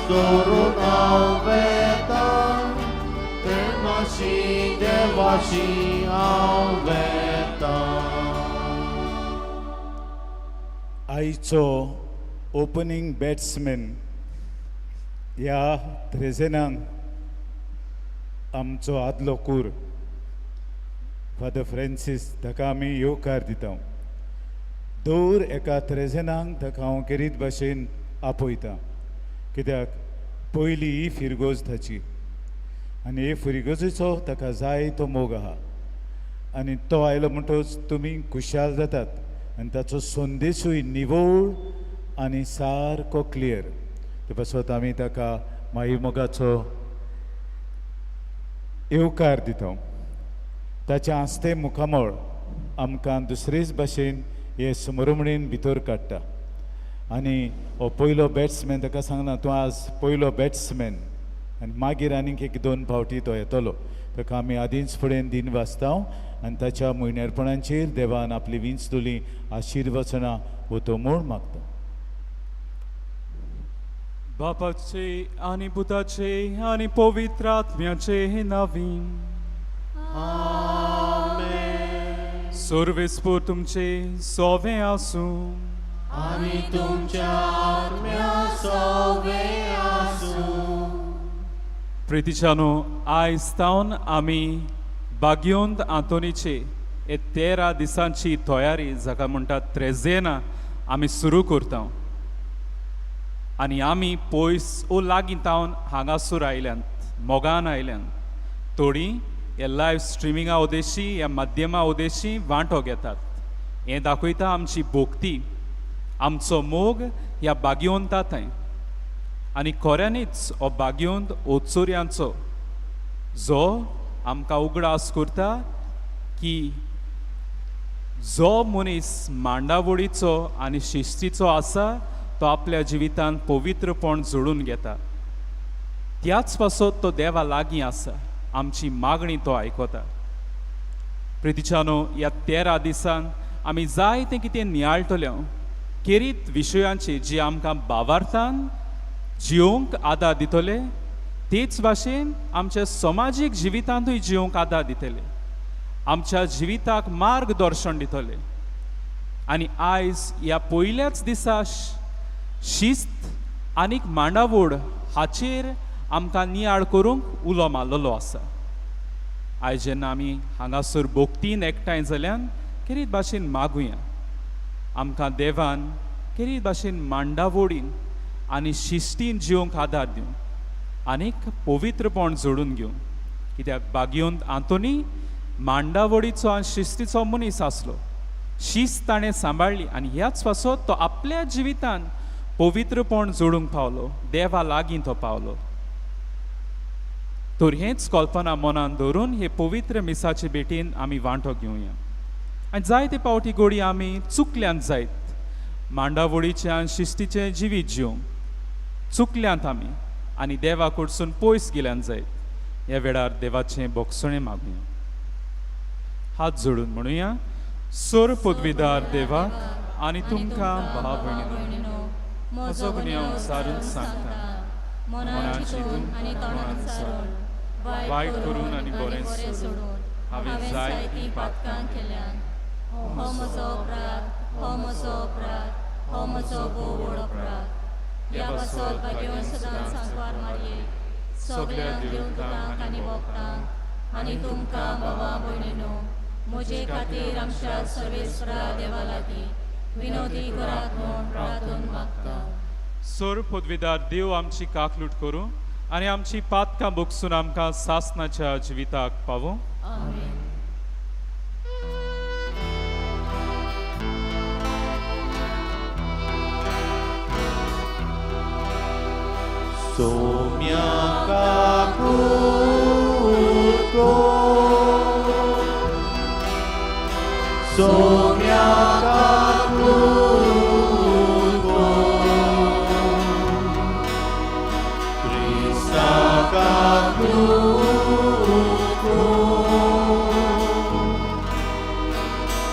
दवरून हांव वेता तेन्नाशी देवाशी हांव वेता. आयचो ओपनींग बॅट्समॅन ह्या त्रेजेनाक आमचो आदलो कूर फादर फ्रांसीस ताका आमी येवकार दिता. दर एका त्रेजेनाक ताका हांव केरीत भाशेन आपयता, कित्याक पयली ही फिरगोज ताची आनी हे फिरगोजेचो ताका जाय तो मोग आहा आनी तो आयलो म्हणटकच तुमी खुशाल जातात आनी ताचो संदेशूय निवळ आनी सारको क्लियर. ते पासत आमी ताका माई मोगाचो येवकार दिता. ताचें आस्तें मुखामळ आमकां दुसरेच भाशेन हे समरमणीन भितर काडटा. आनी हो पयलो बॅट्समॅन ताका सांगना तूं आज पयलो बॅट्समॅन आनी मागीर आनीक एक दोन फावटी तो येतलो. ताका आमी आदींच फुडें दिन वाचता आनी ताच्या म्हयनेरपणाचेर देवान आपली विंचतली आशिर्वचनां वतो म्हूण मागता. बापाचे आनी पुताचे आनी पवित्र आत्म्याचे नावी. सर्वेस्पोर तुमचे सोवे आसूं. आनी तुमच्या आत्म्या सोवे आसूं. प्रितीच्यानो, आयज तावन आमी बाग्योंत आंतोनीचे हे 13 दिसांची तयारी जाका म्हणटात त्रेजेना आमी सुरू करता. आनी आमी पयस ओ लागीं तावन हांगासर आयल्यांत, मोगान आयल्यांत. थोडीं हे लायव स्ट्रिमिंगा उद्देशी ह्या माध्यमा उद्देशी वांटो घेतात. हें दाखयता आमची भोक्ती, आमचो मोग ह्या बागयोंता थंय. आनी खऱ्यांनीच हो बागयोंत ओचोऱ्यांचो जो आमकां उगडास करता की जो मनीस मांडावळीचो आनी शिस्तीचो आसा तो आपल्या जिवितांत पवित्रपण जोडून घेता. त्याच पासत तो देवा लागीं आसा, आमची मागणी तो आयकता. प्रितीच्यानो, ह्या 13 दिसान आमी जायतें कितें नियाळटले केरीत विशयांची जी आमकां बावार्थान जियोंक आदार दितले, तेच भाशेन आमच्या समाजीक जिवितांतूय जियोंक आदार दितले, आमच्या जिविताक मार्गदर्शन दितले. आनी आयज ह्या पयल्याच दिसा शिस्त आनीक मांडावळ हाचेर आमकां नियाळ करूंक उलो मारलेलो आसा. आयज जेन्ना आमी हांगासर भोक्तीन एकठांय जाल्यान केरीत भाशेन मागुया आमकां देवान केरीत भाशेन मांडावळीन आनी शिस्तीन जिवंक आदार दिवं आनीक पवित्रपण जोडून घेवं. कित्याक बागयोंत आंतोनी मांडावळीचो आनी शिस्तीचो मनीस आसलो. शिस्त ताणें सांबाळ्ळी आनी ह्याच पासत तो आपल्या जिवितान पवित्रपण जोडूंक पावलो, देवा लागीं तो पावलो. तर हेंच कल्पना मनान दवरून हे पवित्र मिसाचे भेटीन आमी वांटो घेवया. आनी जायते फावटी गोडी आमी चुकल्यान जायत मांडावळीचें आनी शिस्तीचें जिवीत जिवंक चुकल्यांत आमी आनी देवा कडसून पयस गेल्यान जायत. ह्या वेळार देवाचें बोगसणें मागुया. हात जोडून म्हणुया, सोर पदवीदार देवाक आनी तुमकां भाव भयणीनो म्हजो गुन्यांव सारून सांगता, मनान चिंतून आनी तोंडान सारून, वायट करून आनी बरें सोडून हांवें जायतीं पातकां केल्यान. हो म्हजो अपराध, हो म्हजो अपराध, हो म्हजो भोव व्हड अपराध. ह्या पासत भाग्यवन सदांच सांकवार मारये, सगळ्या देवतांक आनी भक्तांक आनी तुमकां भावा भयणीनो म्हजे खातीर आमच्या सर्वेस्परा देवा लागीं विनोदी करात म्हूण प्रार्थून मागता. सोर पदवीदार देव आमची काकलूट करूं आनी आमची पातकां बोगसून आमकां सासनाच्या जिविताक पावूं. आमेन. सोम्या काकूट कोर, सोम्या काकूट कोर, क्रिस्ता काकूट कोर,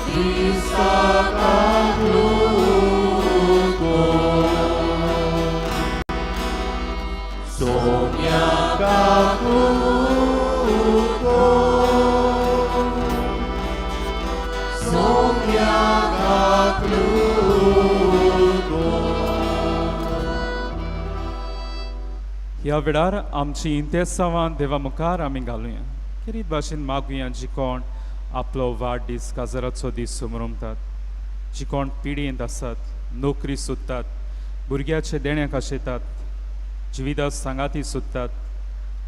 क्रिस्ता काकूट कोर. सोम्या काकुतो, सोम्या काकुतो. ह्या वेळार आमची इंतेसांवां देवा मुखार आमी घालुया. खेरीत भाशेन मागुया जी कोण आपलो वाडदीस काजाराचो दीस समरमतात, जी कोण पिडयेंत आसात, नोकरी सोदतात, भुरग्याचे देण्याक आशेतात, जिविता सांगाती सोदतात,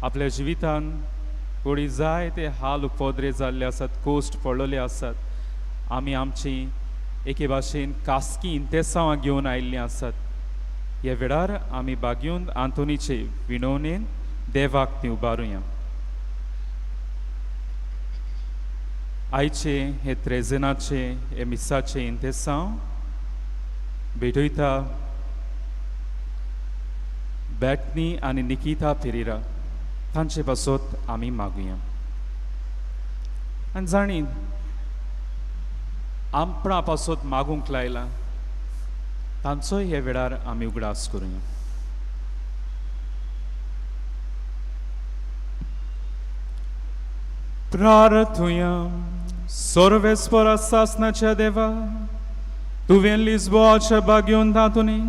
आपल्या जिवितान कोणी जाय ते हाल उपद्रे जाल्ले आसात, कोश्ट पडलेले आसात. आमी आमची एके भाशेन कासकी इंतेसांवां घेवन आयिल्लीं आसात. ह्या वेळार आमी बागयोन आंतोनीचे विनवणेन देवाक ती उबारुया. आयचे हे त्रेजेनाचे हे मिसाचे इंतेसांव भेटयता बॅटनी आनी निकिता फेरीरा तांचे पासत आमी मागुया. आनी जाणी आपणा पासत मागूंक लायला तांचोय हे वेळार आमी उगडास करुया. प्रार्थुया. सर्वेस्परा सासनाच्या देवा, तुवें लिस्बोआच्या बागयोन तातूंनी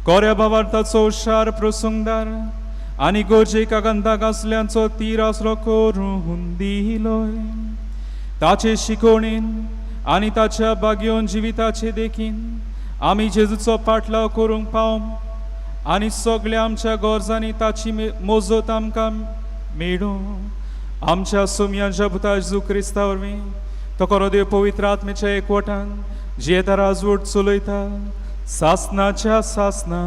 कोऱ्या बाबार्थाचो हुशार प्रसंगदार आनी गरजेक आगंदाक आसल्यांचो तीर आसरो करून दिलोय. ताचे शिकोवणेन आनी ताच्या बागयोन जिविताचे देखीन आमी जेजूचो पाटलाव करूंक पाव आनी सगल्या आमच्या गरजांनी ताची मोजत आमकां मेळूं. आमच्या सोमयांच्या पुता जेजू क्रिस्ता वरवीं तो खरो देव पवित्र आत्मेच्या एकवटान जियेता राजवट चलयता सासनाच्या सासना.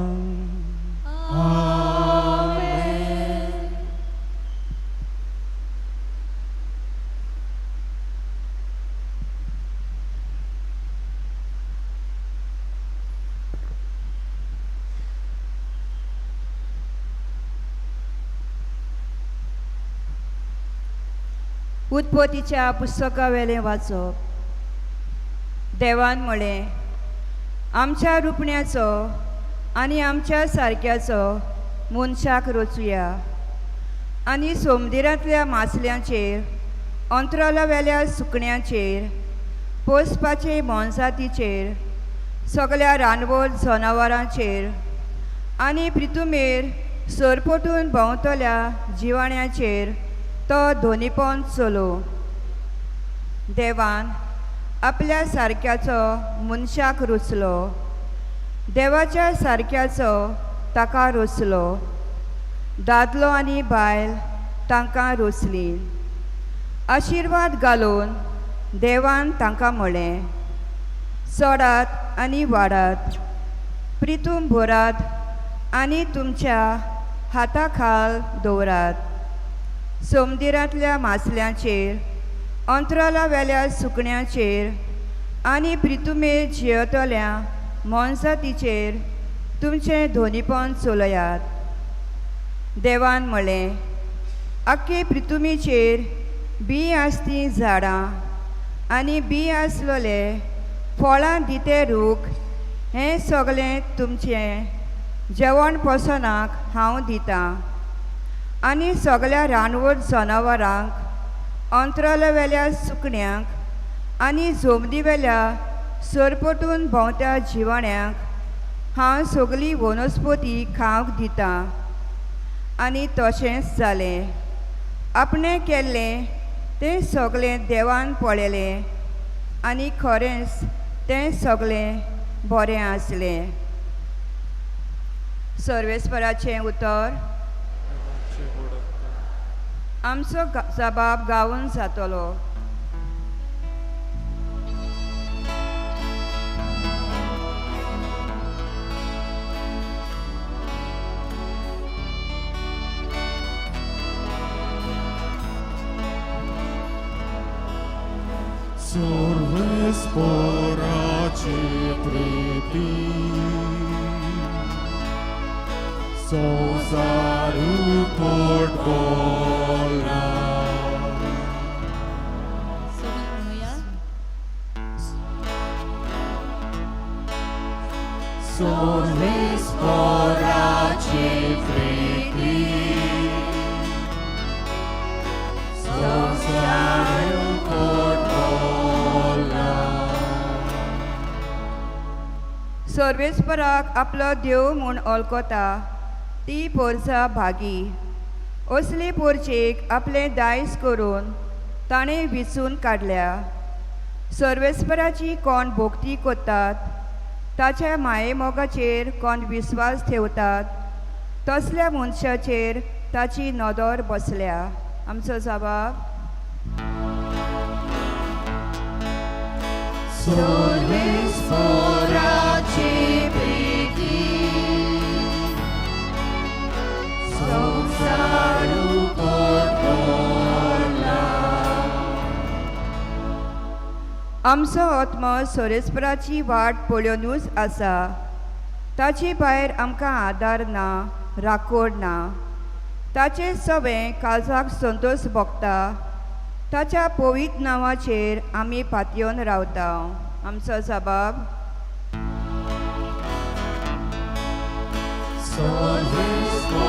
उत्पत्तीच्या पुस्तकावेलें वाचप. देवान म्हळें, आमच्या रुपण्याचो आनी आमच्या सारक्याचो मनशाक रचुया आनी सोमदिरांतल्या मासल्यांचेर, अंतराळावेल्या सुकण्यांचेर, पोसपाचे मोनजातीचेर, सगल्या रानवट जनावरांचेर आनी प्रितुमेर सरपटून भोंवतल्या जिवाण्याचेर तो धोनीपण चलो. देवान आपल्या सारक्याचो मनशाक रचलो, देवाच्या सारक्याचो ताका रचलो, दादलो आनी बायल तांकां रचली. आशिर्वाद घालून देवान तांकां म्हळें, चडात आनी वाडात, प्रितूम भरात आनी तुमच्या हाता खाल दवरात. सोमदिरांतल्या मासल्यांचेर, अंतराळावेल्या सुकण्यांचेर आनी प्रितुमेर जियेतल्या मोनजातीचेर तुमचें धोनीपण चलयात. देवान म्हळें, आख्खे प्रितुमीचेर बी आसती झाडां आनी बी आसलेले फळां दिते रूख हें सगळें तुमचें जेवण पोसणाक हांव दितां आनी सगळ्या रानवट जनावरांक, अंतराळावेल्या सुकण्यांक आनी जोमदीवेल्या सरपटून भोंवत्या जिवाण्यांक हांव सगळी वनस्पती खावंक दितां. आनी तशेंच जालें. आपणें केल्लें तें सगळें देवान पळयलें आनी खरेंच तें सगळें बरें आसलें. सर्वेस्पराचें उतर. आमचो जबाब गावन जातलो. सर्वेस्पराचे प्रीती संवसार पोट बोला. सगळीं म्हणुया. सर्वेस्पराचे प्रीती. सर्वेस्पराक आपलो देव म्हूण ओळखता ती पोरसा भागी. असली पोरचेक आपलें दायज करून ताणें विचून काडल्या. सर्वेस्पराची कोण भोक्ती करतात, ताच्या मायेमोगाचेर कोण विस्वास ठेवतात, तसल्या मनशाचेर ताची नदर बसल्या. आमचो जबाब. सर्वेस्पराची प्रीती संवसारू करतला. आमचो आत्मो सोरेस्पराची वाट पळोवनूच आसा. ताचे भायर आमकां आदार ना, राखण ना. ताचें सवें काळजाक संतोश भोगता. ताच्या पवित्र नांवाचेर आमी पातयेवन रावता. आमचो जबाब. सर्वेस्पराची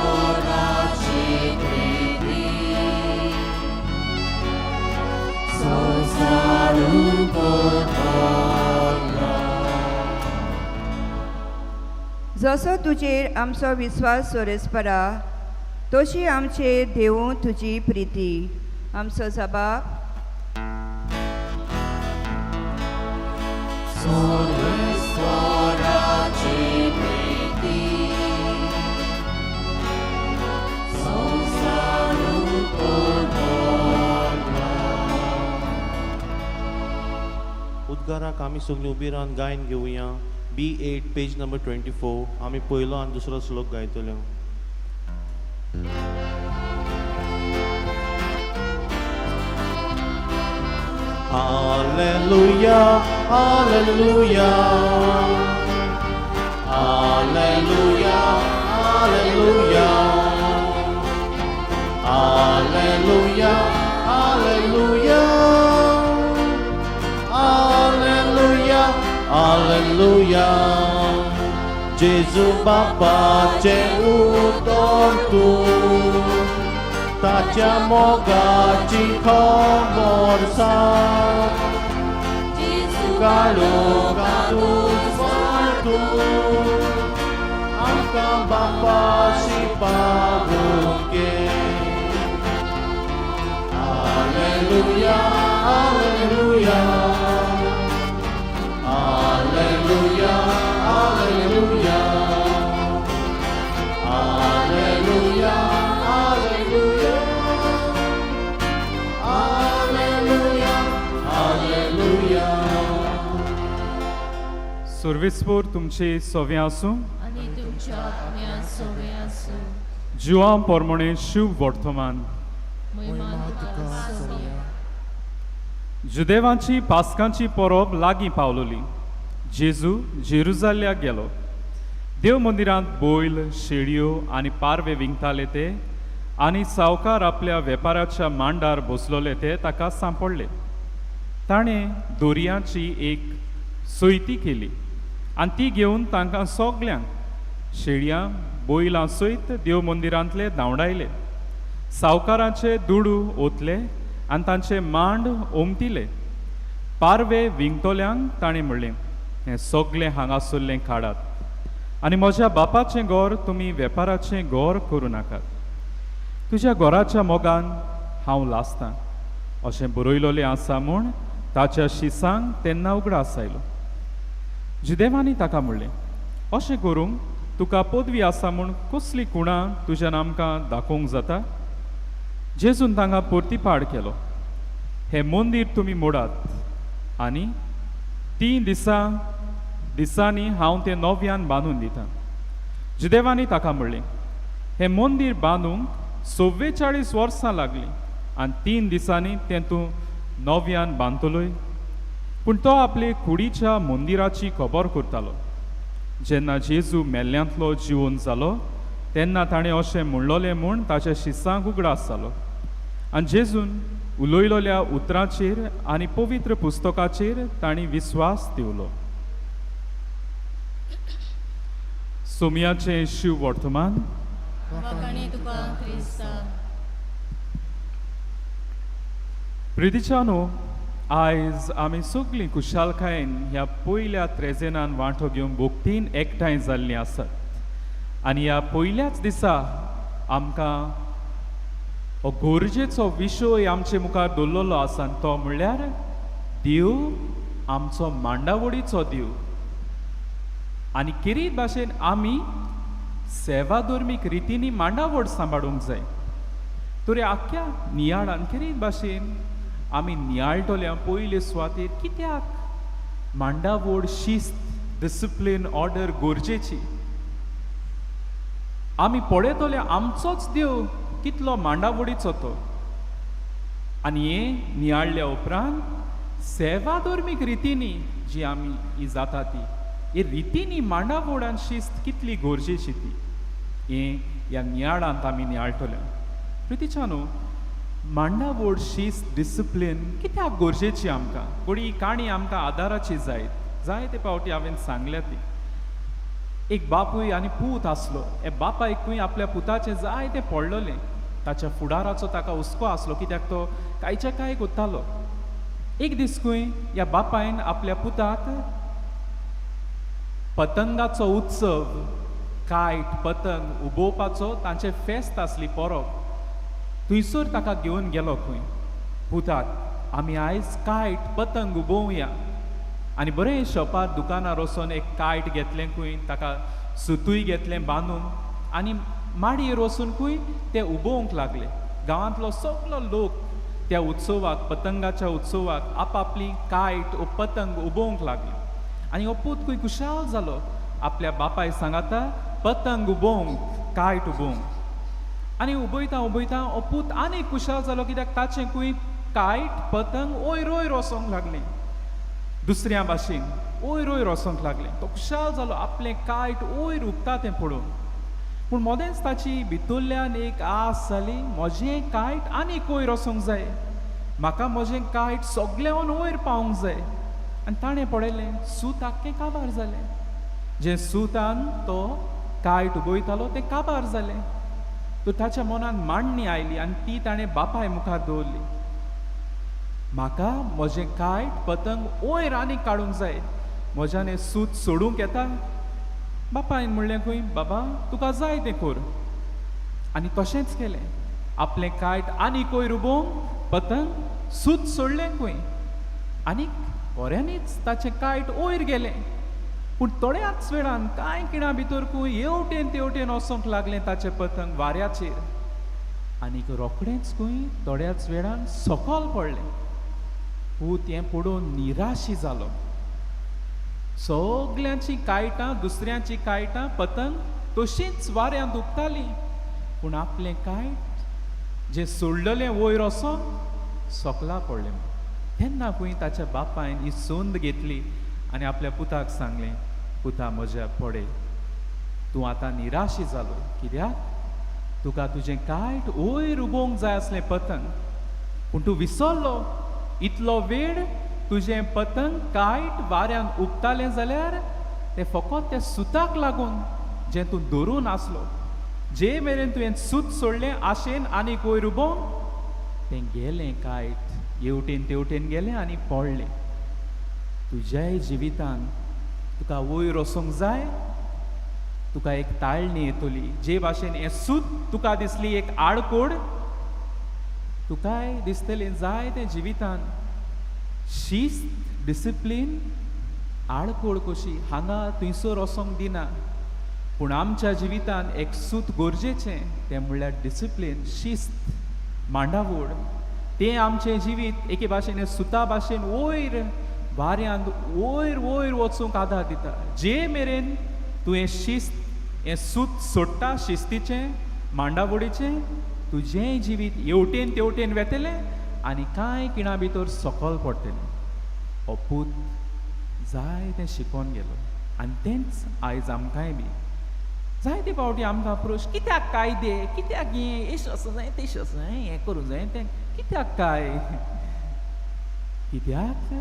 प्रीती संवसारू करतला. जसो तुजेर आमचो विस्वास सोरेस्परा, तशी आमचेर देवूं तुजी प्रिती. आमचो जबाब. सर्वेस्पराची प्रीती संवसारू करतला. उद्गाराक आमी सगळीं उबी रावन गायन घेवया. B8 page number 24. आमी पयलो आनी दुसरो श्लोक गायतले. Hallelujah, hallelujah, hallelujah, hallelujah, hallelujah, hallelujah, hallelujah, hallelujah. Jesu बापाचें उतर तूं, ताच्या मोगाची खबर सांग. काळोखांतूच तूं आमकां बापाशी पावोवंक. Hallelujah, hallelujah, hallelujah, hallelujah, hallelujah, hallelujah, hallelujah, hallelujah. सर्वेस्पोर तुमचे सवे आसूं आनी तुमच्या आत्म्यात सोवे आसूं. जुआं पोरमोणे शुभ वर्तमान. महिमा तुका सोम्या. जुदेवांची पास्कांची परब लागीं पावलोली. जेजू जेरुजाल्याक गेलो. देव मंदिरांत बैल, शेळयो आनी पारवे विंकताले ते आनी सावकार आपल्या वेपाराच्या मांडार बसलोले ते ताका सांपडले. ताणें दोरयांची एक सोयती केली आनी ती घेवन तांकां सगल्यांक शेळयां बैलां सयत देव मंदिरांतले धांवडायले. सावकारांचे दुडू ओतले आनी तांचे मांड ओमतिले. पारवे विंकतल्यांक ताणें म्हणलें, हें सगलें हांगासरलें काडात आनी म्हज्या बापाचें घर तुमी वेपाराचें घर करूं नाकात. तुज्या घराच्या मोगान हांव लासतां अशें बरयलोलें आसा म्हूण ताच्या शिसांक तेन्ना उगडास आयलो. जुदेवांनी ताका म्हणलें, अशें करूंक तुका पदवी आसा म्हूण कसली कुणां तुज्यान आमकां दाखोवंक जाता? जेजून तांकां परतीपाड केलो, हें मंदीर तुमी मोडात आनी 3 दिसांनी हांव तें नव्यान बांदून दितां. जुदेवांनी ताका म्हणलें, हें मंदीर बांदूंक 44 वर्सां लागलीं आनी 3 दिसांनी तें तूं नव्यान बांदतलोय? पूण तो आपले कुडीच्या मंदिराची खबर करतालो. जेन्ना जेजू मेल्ल्यांतलो जिवन जालो तेन्ना ताणें अशें म्हणलोलें म्हूण ताच्या शिसांक उगडास जालो. आनी जेजून उलयलोल्या उतरांचेर आनी पवित्र पुस्तकाचेर तांणी विस्वास दिवलो. सोमयाचें शिव वर्तमान. प्रितीच्यानो, आयज आमी सगळीं खुशालकायेन ह्या पयल्या त्रेजेनान वांटो घेवन भोक्तीन एकठांय जाल्लीं आसात आनी ह्या पयल्याच दिसा आमकां हो गरजेचो विशय आमचे मुखार दवरलेलो आसा आनी तो म्हणल्यार देव आमचो मांडावळीचो देव आनी खेरीत भाशेन आमी सेवाधर्मीक रितींनी मांडावळ सांबाळूंक जाय. तर आख्ख्या नियाळान खेरीत भाशेन आमी नियाळटले पयले सुवातेर कित्याक मांडावळ शिस्त डिसिप्लीन ऑर्डर गरजेची. आमी पळयतले आमचोच देव कितलो मांडावळीचो तो आनी हें नियाळ्ळ्या उपरांत सेवाधर्मीक रितींनी जी आमी ही जाता ती ही रितींनी मांडावळ आनी शिस्त कितली गरजेची ती हें ह्या नियाळांत आमी नियाळटले. प्रितीच्यानो, मांडावळ शिस्त डिसिप्लीन कित्याक गरजेची आमकां? घडये ही काणी आमकां आदाराची जायत जायते फावटी हांवें सांगल्या ती. एक बापूय आनी पूत आसलो. हे बापायकूय आपल्या पुताचें जायतें पडलेलें. ताच्या फुडाराचो ताका हुस्को आसलो कित्याक तो कांयच्या कांय कोत्तालो. एक दीस खंय ह्या बापायन आपल्या पुताक पतंगाचो उत्सव कायट पतंग उबोवपाचो तांचें फेस्त आसली परब थंयसर ताका घेवन गेलो खंय. पुताक आमी आयज कायट पतंग उबोवया आनी बरें शॉपार दुकानार वचोन एक कायट घेतलें खंय, ताका सुतूय घेतलें बांदून आनी माडयेर वचून खंय ते उबोवंक लागले. गांवांतलो सगलो लोक त्या उत्सवाक पतंगाच्या उत्सवाक आपापली कायट ओ पतंग उबोवंक लागले आनी हो पूत खंय खुशाल जालो आपल्या बापाय सांगाता पतंग उबोवंक कायट उबोवंक. आनी उबयता उबयता हो पूत आनीक खुशाल जालो कित्याक ताचें खंय कायट पतंग वयर वयर वचोंक लागलें दुसऱ्या भाशेन वयर वयर वचोंक लागलें. तो खुशाल जालो आपलें कायट वयर उबता तें पळोवन. पूण मदेंच ताची भितरल्यान एक आस जाली म्हजें कायट आनीक वयर वचोंक जाय, म्हाका म्हजें कायट सगळ्यान वयर पावूंक जाय. आनी ताणें पळयलें सूत आख्खें काबार जालें, जें सुतान तो कायट उबयतालो तें काबार जालें. तर ताच्या मनान मांडणी आयली आनी ती ताणें बापाय मुखार दवरली, म्हाका म्हजें कायट पतंग वयर आनीक काडूंक जाय, म्हज्यान हें सूत सोडूंक येता? बापायन म्हणलें खंय बाबा तुका जाय तें कर. आनी तशेंच केलें, आपलें कायट आनीक वयर उबोवंक पतंग सूत सोडलें खंय आनीक खऱ्यांनीच ताचें कायट वयर गेलें. पूण थोड्याच वेळान कांय खिणा भितर खंय हेवटेन तेवटेन वचोंक लागलें ताचें पतंग वाऱ्याचेर आनीक रोखडेंच खंय थोड्याच वेळान सकल पडलें. पूत हें पळोवन निराशी जालो. सगल्यांची कायटां दुसऱ्यांची कायटां पतंग तशींच वाऱ्यांत उबताली पूण आपलें कायट जें सोडलेलें वयर वचोन सकला पडलें. तेन्ना खंय ताच्या बापायन ही संद घेतली आनी आपल्या पुताक सांगलें, पुता म्हज्या पडे तूं आतां निराशी जालो कित्याक तुका तुजें कायट वयर उबोवंक जाय आसलें पतंग, पूण तूं विसरलो इतलो वेळ तुजें पतंग कायट वाऱ्यान उबतालें जाल्यार तें फकत त्या सुताक लागून जें तूं धरून आसलो. जे मेरेन तुवें सूत सोडलें आशेन आनीक वयर उबोवंक तें गेलें कायट हेवटेन तेवटेन गेलें आनी पडलें. तुज्याय जिवितान तुका वयर वचोंक जाय, तुका एक ताळणी येतली जे भाशेन हें सूत तुका दिसली एक आडकोड, तुकाय दिसतलें जाय तें जिवितान शिस्त डिसिप्लीन आडकोड कशी हांगा थंयसर वचोंक दिना. पूण आमच्या जिवितान एक सूत गरजेचें तें म्हणल्यार डिसिप्लीन शिस्त मांडावळ. तें आमचें जिवीत एके भाशेन सुता भाशेन वयर वाऱ्यांत वयर वयर वचूंक आदार दिता. जे मेरेन तुवें शिस्त हें सूत सोडटा शिस्तीचें मांडावळीचें तुजेंय जिवीत हेवटेन तेवटेन वेतलें आनी कांय खिणा भितर सकल पडटलें. हो पूत जाय तें शिकोवन गेलो आनी तेंच आयज आमकांय बी जायते फावटी आमकां प्रश्न कित्याक कायदे कित्याक हें एश आसूं जाय तेश आसूं जाय हें करूं जाय तें कित्याक काय कित्याक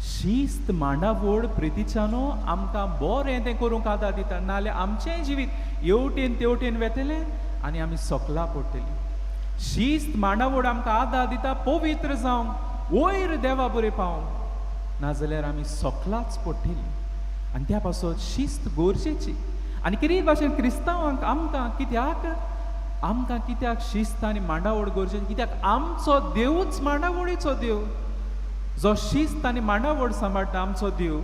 शिस्त मांडावळ प्रितीच्यानो आमकां बरें तें करूंक आदार दिता, नाजाल्यार आमचेंय जिवीत हेवटेन तेवटेन वेतलें आनी आमी सकला पडटलीं. शिस्त मांडावळ आमकां आदार दिता पवित्र जावंक, वयर देवा बरें पावोवंक, नाजाल्यार आमी सोकलाच पडटली. आनी त्या पासत शिस्त गरजेची. आनी कितें भाशेन क्रिस्तांवांक आमकां कित्याक, आमकां कित्याक शिस्त आनी मांडावळ गरजेची? कित्याक आमचो देवूच मांडावळीचो देव, जो शिस्त आनी मांडावळ सांबाळटा आमचो देव.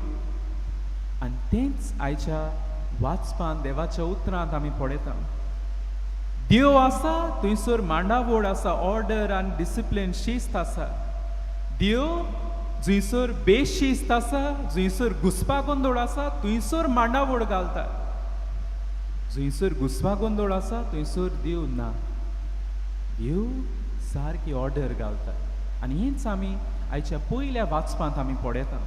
आनी तेंच आयच्या वाचपान देवाच्या उतरांत आमी पळयता. देव आसा थंयसर मांडावळ आसा, ऑर्डर आनी डिसिप्लीन, शिस्त आसा. देव जंयसर बेशिस्त आसा, जंयसर घुसपा गोंदळ आसा, थंयसर मांडावळ घालता. जंयसर घुसपा गोंदळ आसा थंयसर देव ना, देव सारकी ऑर्डर घालता. आनी हेंच आमी आयच्या पयल्या वाचपांत आमी पळयता.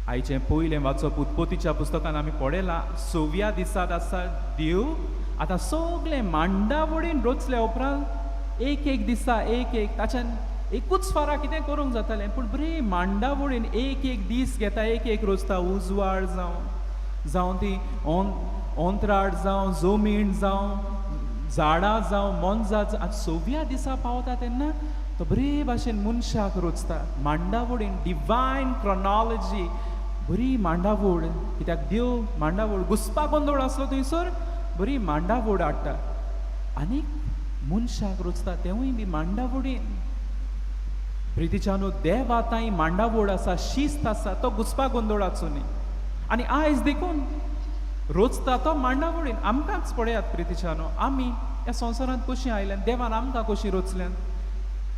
आयचें पयलें वाचप उत्पत्तीच्या पुस्तकान आमी पळयलां. सव्या दिसात आसा देव आतां सगळें मांडावळीन रचल्या उपरांत एक एक दिसा एक एक ताच्यान एकूच फारा कितें करूंक जातालें, पूण बरें मांडावळीन एक एक दीस घेता, एक एक रोजता. उजवाड जावं, जावं ती ओंत्राड जावं, जमीन जावं, झाडां जावं, मोनजात. आतां सव्या दिसा पावता तेन्ना तो बरे भाशेन मनशाक रोचता मांडावळीन, डिवायन क्रोनॉलॉजी, बरी मांडावळ. कित्याक देव मांडावळ, घुसपा गोंदळ आसलो थंयसर बरी मांडावळ हाडटा आनी मनशाक रोचता तेवूय बी मांडावळीन. प्रितीच्यानो, देवा तांय मांडावळ आसा, शिस्त आसा, तो घुसपा गोंदळाचो न्ही. आनी आयज देखून रोचता तो मांडावळीन. आमकांच पळयात प्रितीच्यानो, आमी ह्या संवसारांत कशीं आयल्यान, देवान आमकां कशीं रोचल्यान.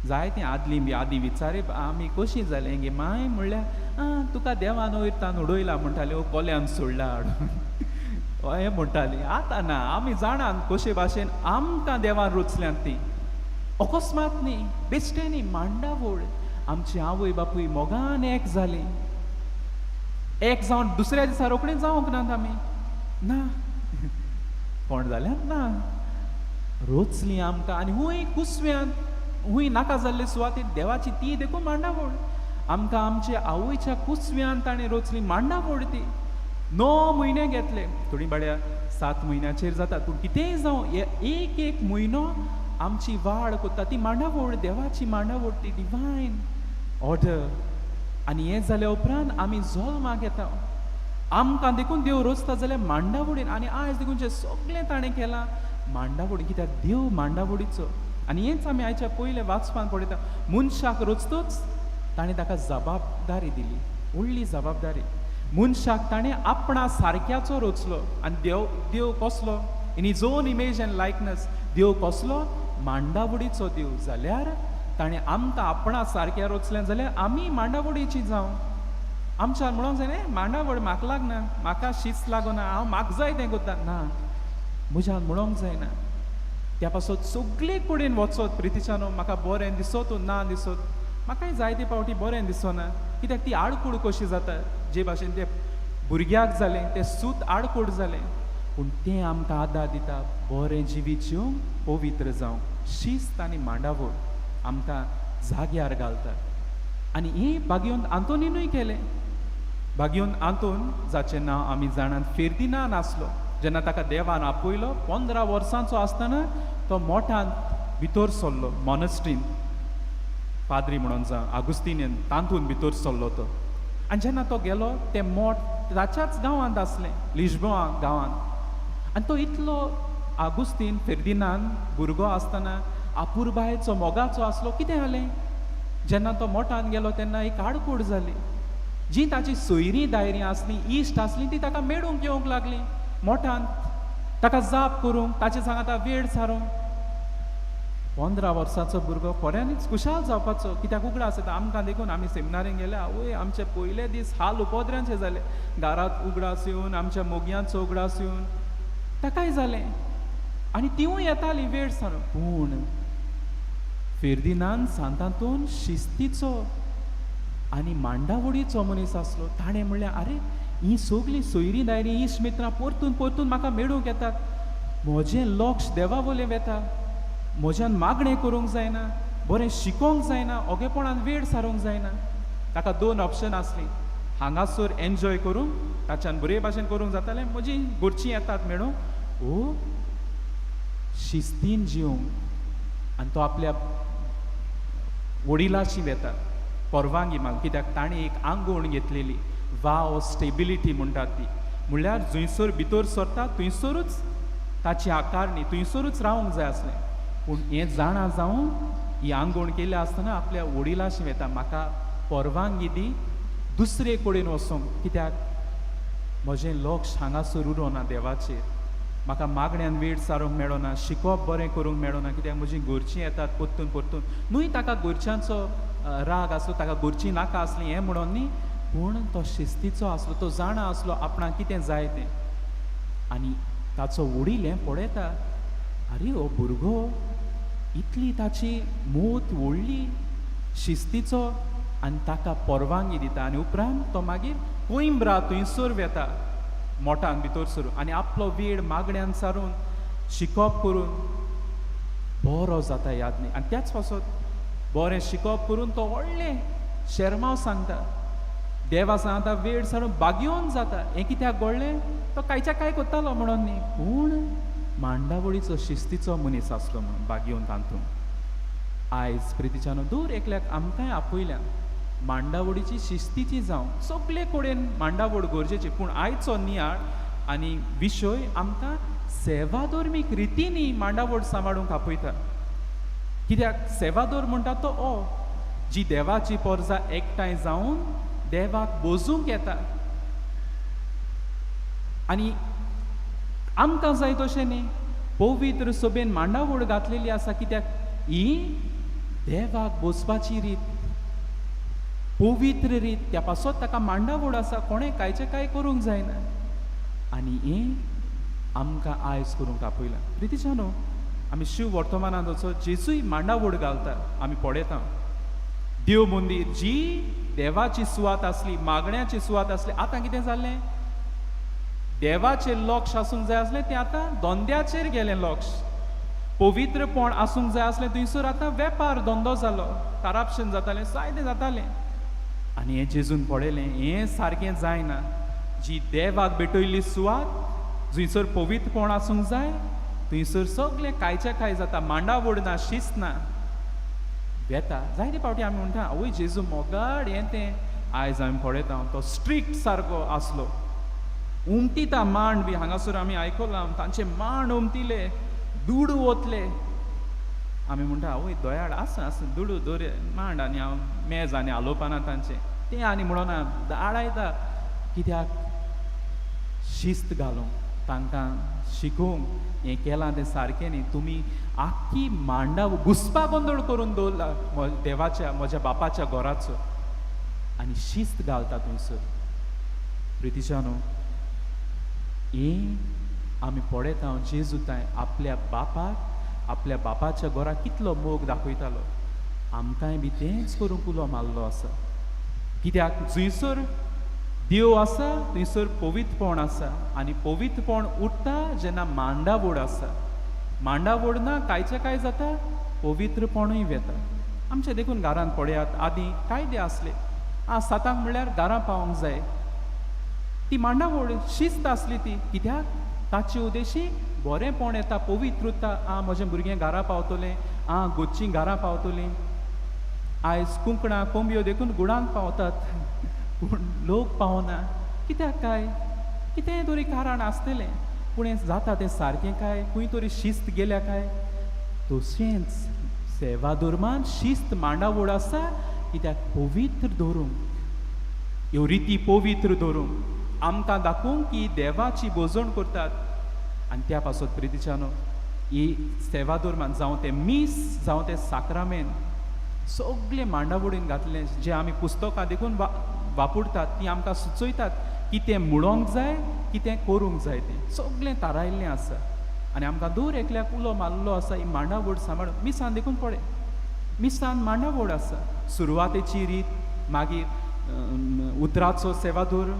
जायतीं आदलीं बी आदीं विचारी आमी कशीं जालें गे माय म्हणल्यार, आं तुका देवान वयर तान उडयला म्हणटाली, ओ कोल्यान सोडला हाडून हें म्हणटाली. आतां ना, आमी जाणात कशे भाशेन आमकां देवान रोचल्यान ती. अकस्मात न्ही, बेश्टें न्ही, मांडावळ. आमची आवय बापूय मोगान एक जाली, एक जावन दुसऱ्या दिसा रोखडीं जावंक नात आमी, ना कोण जाल्यार ना, रोचली आमकां. आनी हूंय कुसव्यांत, हूंय नाका जाल्ले सुवातेर देवाची ती देखून मांडावळ. आमकां आमचे आवयच्या कुसव्यान ताणें रोचली मांडावळ ती. 9 म्हयने घेतले, थोडीं बाड्या 7 म्हयन्याचेर जातात, पूण कितेंय जावं एक एक म्हयनो आमची वाड कोत्ता ती मांडावळ, देवाची मांडावळ, ती डिवायन ऑर्डर. आनी हें जाल्या उपरांत आमी जल्माक येता. आमकां देखून देव रोचता जाल्यार मांडावळीन. आनी आयज देखून जें सगळें ताणें केलां मांडावळीन, कित्याक देव मांडावळीचो. आनी हेंच आमी आयच्या पयलें वाचपान पळयता. मनशाक रोचतोच ताणें ताका जबाबदारी दिली, व्हडली जबाबदारी. मनशाक ताणें आपणा सारक्याचो रोचलो. आनी देव, देव कसलो? In his own image and likeness. देव कसलो? मांडावळीचो देव. जाल्यार ताणें आमकां आपणा सारक्या रोचलें जाल्यार आमी मांडावळीची जावं. आमच्यान म्हणूंक जाय मांडावळ म्हाका लागना, म्हाका शिस्त लागना, हांव म्हाका जाय तें करता, ना, म्हज्यान म्हणूंक जायना. त्या पासत सगळे कडेन वचत प्रितीच्यानो, म्हाका बरें दिसत ना दिसत, म्हाकाय जायते फावटी बरें दिसना, कित्याक ती आडकूड कशी जाता. जे भाशेन ते भुरग्याक जालें तें सूत आडकूड जालें, पूण तें आमकां आदार दिता बरें जिवीत जिवंक, पवित्र जावंक. शिस्त आनी मांडावळ आमकां जाग्यार घालता. आनी हें भाग्योन आंतोनीनूय केलें. भाग्योन आंतोन, जाचें नांव आमी जाणात, फेर्दिनांद आसलो, जेन्ना ताका देवान आपयलो 15 वर्सांचो आसतना तो मोठांत भितर सरलो, मॉनस्ट्रीन पाद्री म्हणून जावं आगुस्तिनियन, तातूंत भितर सरलो तो. आनी जेन्ना तो गेलो तें मोठ ताच्याच गांवांत आसलें, लिश्बोआ गांवांत. आनी तो इतलो आगुस्तीन फेर्दिनांद भुरगो आसतना आपुरबायेचो मोगाचो आसलो. कितें जालें, जेन्ना तो मोठान गेलो तेन्ना एक आडकूड जाली. जी ताची सोयरीं दायरीं आसलीं, इश्ट आसलीं, ती ताका मेळूंक येवंक लागलीं मोठान, ताका जाप करूंक, ताचे सांगाता वेळ सारूंक. 15 वर्सांचो भुरगो खऱ्यांनीच खुशाल जावपाचो, कित्याक उगडास येता आमकां देखून. आमी सेमिनारीन गेले, आवय आमचे पयले दीस हाल उपद्र्यांचे जाले, घरांत उगडास येवन, आमच्या मोगयांचो उगडास येवन ताकाय जालें. आनी तिवूय येताली वेळ सारूंक. पूण फेर्दिनांद सांतांतून शिस्तीचो आनी मांडावळीचो मनीस आसलो. ताणें म्हणलें, आरे ही सगळीं सोयरीं दायरीं इश्ट मित्रां परतून परतून म्हाका मेळूंक येतात, म्हजें लक्ष देवा वयलें वेता, म्हज्यान मागणें करूंक जायना, बरें शिकोंक जायना, ओगेपणान वेळ सारूंक जायना. ताका 2 ऑप्शन आसलीं, हांगासर एन्जॉय करूंक, ताच्यान बरे भाशेन करूंक जातालें, म्हजी घरचीं येतात मेळूंक, ओ शिस्तीन जिवंक. आनी तो आपल्या वडिलाशी वेता. परवानगी माग, कित्याक ताणें एक आंगवण घेतलेली, वाव स्टेबिलिटी म्हणटात ती, म्हणल्यार जंयसर भितर सरता थंयसरूच ताची आकारणी, थंयसरूच रावंक जाय आसलें. पूण हें जाणा जावन ही आंगवण केली आसतना आपल्या वडिलाशी वता, म्हाका परवानगी दी दुसरे कडेन वचोंक, कित्याक म्हजें लक्ष हांगासर उरोना देवाचेर, म्हाका मागण्यान वेळ सारूंक मेळना, शिकोवप बरें करूंक मेळना, कित्याक म्हजीं घरचीं येतात परतून परतून. न्हय ताका घरच्यांचो राग आसलो, ताका घरचीं नाका आसलीं हें म्हणून न्ही, पूण तो शिस्तीचो आसलो, तो जाणा आसलो आपणाक कितें जाय तें. आनी ताचो वडील हें पळयता, आरे हो भुरगो इतली ताची मोत व्हडली शिस्तीचो, आनी ताका परवानगी दिता. आनी उपरांत तो मागीर कोइंब्रा थंयसर वेता मोठान भितर सरून आनी आपलो वेळ मागण्यान सारून शिकोवप करून बरो जाता याद न्ही. आनी त्याच पासत बरें शिकोवप करून तो व्हडलें शेरमांव सांगता, देवा सांगता वेळ सारून बागयोन जाता. हें कित्याक घडलें, तो कांयच्या कांय करतालो म्हणून न्ही, पूण मांडावळीचो शिस्तीचो मनीस आसलो म्हणून बागयोन तातूंत. आयज प्रितीच्यान दूर एकल्याक आमकांय आपयल्या मांडावळीची शिस्तीची जावं, सगळे कडेन मांडावळ गरजेची, पूण आयचो नियाळ आनी विशय आमकां सेवाधर्मीक रितींनी मांडावळ सांबाळूंक आपयता. कित्याक सेवादोर म्हणटा तो ओ जी देवाची पोरजा एकठांय जावन देवाक बोजूंक येता. आनी आमकां जाय तशें न्ही, पवित्र सभेन मांडावळ घातलेली आसा, कित्याक ही देवाक बोजपाची रीत, पवित्र रीत, त्या पासत ताका मांडावळ आसा, कोणें कांयचें कांय करूंक जायना. आनी हें आमकां आयज करूंक आपयलां. प्रितीच्या न्हू आमी शिव वर्तमानांत वचो जेजूय मांडावळ घालता आमी पळयता. देव मंदीर जी देवाची सुवात आसली, मागण्याची सुवात आसली, आतां कितें जालें, देवाचेर लक्ष आसूंक जाय आसलें तें आतां धंद्याचेर गेलें लक्ष. पवित्रपण आसूंक जाय आसलें थंयसर आतां वेपार धंदो जालो, करप्शन जातालें, जायतें जातालें. आनी हें जेजून पळयलें हें सारकें जायना, जी देवाक भेटयल्ली सुवात जंयसर पवित्रपण आसूंक जाय थंयसर सगळें कांयच्या कांय जाता, मांडावळ ना, शिस्त ना. वेता जायते फावटी आमी म्हणटा आवय जेजू मोगाड हें तें, आयज आमी पळयता तो स्ट्रिक्ट सारको आसलो, उमटिता मांड बी, हांगासर आमी आयकलां तांचे मांड उमटिले, दुडू वतले. आमी म्हणटा आवय दयाळ आसा आसा दुडू दर मांड आनी हांव मेज आनी आलोवपाना तांचें तें, आनी म्हणोना दाडायता, कित्याक शिस्त घालूंक तांकां शिकोवंक हें केलां तें सारकें न्ही, तुमी आख्खी मांडा घुसपा गोंदळ करून दवरला देवाच्या म्हज्या बापाच्या घराचो, आनी शिस्त घालता थंयसर. प्रितीच्या न्हू हें आमी पळयता जेजू तांय आपल्या बापाक आपल्या बापाच्या घराक कितलो मोग दाखयतालो, आमकांय बी तेंच करूंक उलो मारलो आसा. कित्याक जंयसर देव आसा थंयसर पवित्रपण आसा, आनी पवित्रपण उरता जेन्ना मांडावळ आसा. मांडावळ ना कांयचें कांय जाता, पवित्रपणूय वेता. आमचें देखून घरांत पळयात आदीं कायदे आसले, आं सातांक म्हणल्यार घरां पावोंक जाय, ती मांडावळ शिस्त आसली ती, कित्याक ताचे उद्देशी बरेंपण येता, पवित्र उरता. आं म्हजें भुरगें घरा पावतलें, आं गोच्चीं घरा पावतलीं. आयज कुंकणां कोंबयो देखून गुडांक पावतात, पूण लोक पावना, कित्याक काय कितें तरी कारण आसतलें, पूण हें जाता तें सारकें काय, खंय तरी शिस्त गेल्या काय. तशेंच सेवा धर्मान शिस्त मांडावळ आसा, कित्याक पवित्र दवरूंक, ह्यो रिती पवित्र दवरूंक, आमकां दाखोवंक की देवाची भोजण करतात. आनी त्या पासत प्रितीच्या न्हू ही सेवा धर्मान जावं तें मीस जावं तें साक्रामेन सगळें मांडावळीन घातलें, जें आमी पुस्तकां देखून वापरतात ती आमकां सुचयतात कितें म्हणोंक जाय, कितें करूंक जाय, तें सगळें थारायल्लें आसा. आनी आमकां दर एकल्याक उलो मारलो आसा ही मांडावळ सांबाळ. मिसान देखून पळय, मिसान मांडावळ आसा, सुरवातेची रीत, मागीर उतराचो सेवादोर,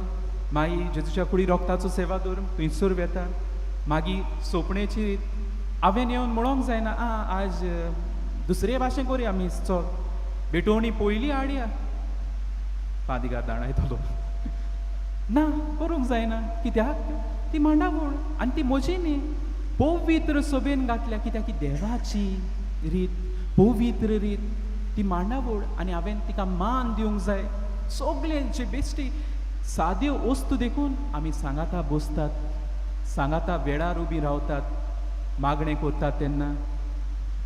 मागीर जेजूच्या कुडी रोगताचो सेवादोर थंयसर वेता, मागीर सोंपणेची रीत. हांवें येवन म्हणोंक जायना आं आज दुसरे भाशेन करुया मीस, चल भेटवणी पयली हाडया, पादिगार दाणायतलो ना, करूंक जायना, कित्याक ती मांडावळ आनी ती म्हजी न्ही, पवित्र सभेन घातल्या, कित्याक की देवाची रीत, पवित्र रीत. ती मांडावळ आनी हांवें तिका मान दिवंक जाय. सगळें जे बेश्टी साद्यो वस्तू देखून आमी सांगाता बसतात, सांगाता वेळार उबी रावतात, मागणें करतात तेन्ना